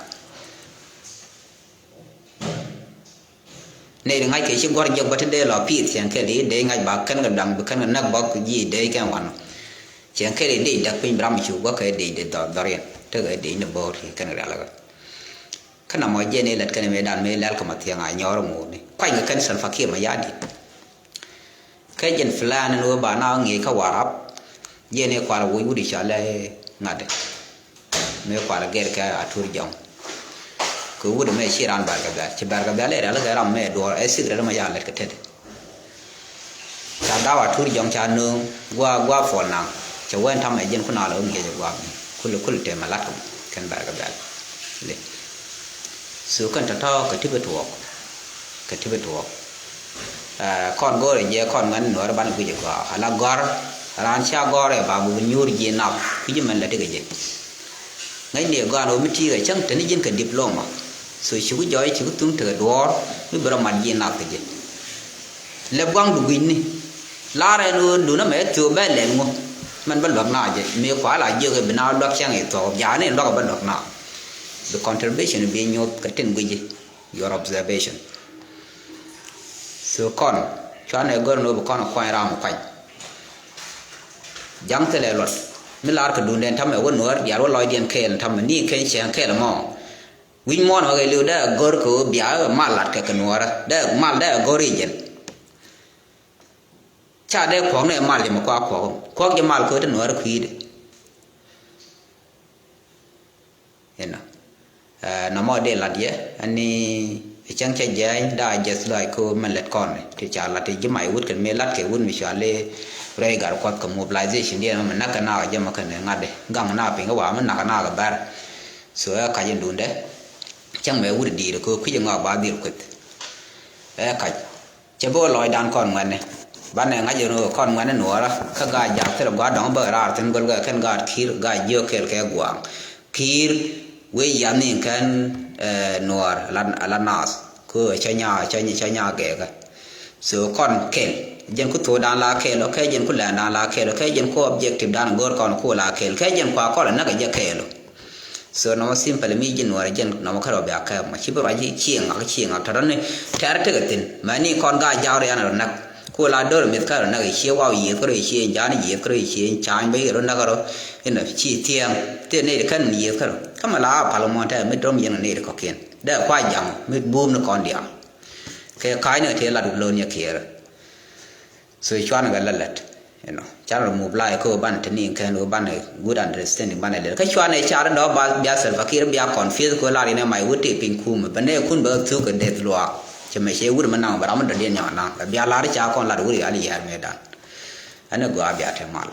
Nɛy ri ŋa̱c kɛ ci gua̱r jɛ gua̱ ti dee lɔ pi̱i̱th cɛn kɛl i̱ dee ŋa̱c ba kɛn kɛ da̱ŋ bi kɛn kɛ näk bä ji̱ dee kɛn wan. Cɛn kɛl i̱ dee däk piny bi ram cu gua̱ kɛ dee dee dhɔr dhɔr yɛn tekɛ dee ni bo̱o̱r ci kɛn kɛ rial kɛ. Kä na mɔ jiɛn i̱ lät kɛn mëë dan mëë lɛl kɛ ma thiɛŋ a nyɔɔr ŋuuni kuany kɛ kɛn Salva Kiir Mayardit. Kä jɛn plan ni wee ba na ŋi̱i̱c kä Warap. Jɛn i̱ kual wuc wut i̱ cɔl i̱ ŋa̱t i̱ mëë kual gɛr kɛ Atur Jɔŋ. Kɛ wut mëë ci ran Barkɛ Dhɛl ci Barkɛ Dhɛl i̱ rɛl kɛ ram mëë duɔɔr ɛ secret ma ya lɛt kɛ tet. Ca daw Atur Jɔŋ ca nööŋ gua gua puɔl naŋ cɛ wee tamɛ jɛn kun a lɛ wä ŋi̱i̱c ɛ guam kul kul tëë mɛ lat kɛ kɛn Barkɛ Dhɛl. Li. So kɛn tɔ̱tɔ̱ kɛ ti bi tuɔɔk. Kɛ ti bi tuɔɔk. Ɛ, kɔn go̱o̱rɛ jɛ kɔn ŋuɛ̈ni nuɔ̱ɔ̱rä banɛ guic ɛ gɔaa ala gɔ̱r. Raan ca gɔ̱r ɛ ba buk nyuur ji̱ nath kui̱c mɛn lɛ ti kɛ jɛ. Ŋäcni ɛ gɔaa ni ɣöö mi ti̱i̱ kɛ cäŋ teni ji̱n kɛ diploma. So cuk jɔɔc cuk thuŋ tekɛ duɔ̱ɔ̱r mi bi rɔ mat ji̱ nath kɛ jɛ. Lɛp gua̱ŋdu gui̱cni. La̱r ɛn ɣöö dun ɛmɛ thiöök bɛ lɛl ŋu. Mɛn bä luäk na jɛ mëë kua la jiök ɛ bi na luäk cäŋ i̱ thuɔ̱k ja̱a̱ni luäk ɛ bä luäk na. Bi contribution bi nyoth kɛ tin gui̱ci. Your observation. So kɔn cuanɛ gör ni wä bi kɔn kuany ram kuany. Ja̱ŋ thilɛ luɔt mi lar kɛ duundɛn tamɛ wä nuäär diaal wä lɔcdiɛn kɛɛl tamɛ ni keny cɛŋ kɛɛl mɔ. Wi̱c muɔ̱ɔ̱n wä kɛ liw dee gör kɛ wä bia mal lat kɛ kɛ nuäärä dee mal dee gör i̱ jɛn. Ca dee kuɔk ni mal jɛ mɛ kua kuɔk kuɔk jɛ mal kɛ wä ti nuäärä kui̱dɛ. Inɔ. Ɛ, nɔmɔ dee lat yɛ ani cäŋ cɛ jɛɛny daa jɛth lɔc ko mɛn lɛt kɔn ti ca lat ti ji̱ mac wut kɛn mëë lat kɛ wut mi cuali rɛy gar kuɔth kɛ mobilization diɛn mɛ nak kɛ nak jɛ mɛ kɛn ŋa̱t di gaŋ nak piny kɛ wa mɛ nak nak kɛ bɛr. So ɛ kac in dundɛ cäŋ mɛ wut diir ko kui̱c ŋɔak ba dhil kueth. Ɛ kac. Cɛ bi wä lɔcdan kɔn ŋuɛ̈tni. Banɛ ŋa̱c ɛn ɣöö kɔn ŋuɛ̈tni nuɔɔrä kä ga̱a̱c jaak thilɛ gua̱a̱r dɔ̱ŋ bä raar thi̱n gɔl kɛ kɛn gaat ki̱i̱r ga̱a̱c jiök kɛɛl kɛ gua̱a̱ŋ. Ki̱i̱r wee yiath ni kɛn, eh, nuɔɔr ala, ala naath. Kɛ ɣöö cä nyaa, cä nyaa, cä nyaa gɛɛkä. So kɔn kɛl. Jɛn ku thuɔɔdan la kɛl ɔ, kɛ jɛn ku lɛndan la kɛl ɔ, kɛ jɛn ku objective dan go̱o̱r kɔn ku la kɛl, kɛ jɛn kua kɔl ɛ näk ɛ jɛ kɛl ɔ. So nɔmɔ simple mi ji̱ nuɔɔr jɛn nɔmɔ kärɔ bia kɛɛp mɔ ci bi ruac ci cieŋ ŋak cieŋ ŋak tɔ̱tɔ̱ ni tɛ̈r tekɛ thi̱n. Mɛ ni kɔn ga jaw rian rɔ näk. Ku la do̱r mith kärɔ näk cie waw yieth kärɔ cie ja̱a̱n yieth kärɔ cie ca̱a̱ny bä yieth rɔ näk kärɔ. Inɔ ci thiɛɛŋ thil nɛy ti kän yieth kärɔ. Kä mɛ la a pal mɔn tɛɛr mi dɔ̱m yɛn kɛ nɛy ti kɔ̱kiɛn dee kua ja̱ŋ mi buum ni kɔn diaal. Kɛ ka̱a̱cni kɛ tëë lat lo̱n yɛ kiɛɛrä. So cuanɛ kɛ lät lät, you know, canɛ rɔ move like kä banɛ te ni kɛn kä banɛ good understanding banɛ lɛl. Kä cuanɛ car dɔ̱ ba bia Salva Kiir bia confuse kä lar inɛ may wut ti piny kumɛ bɛ nɛ kun bɛ thuk kɛ deth luaak. Cɛ mɛ cɛ wut mɛ naŋ bɛ ram mi dɔ̱diɛn nyɔk naŋ bɛ bia lar ca kɔn lat wut yal yɛɛr mɛ dan. Ɛn ɛ gɔaa bia te mal.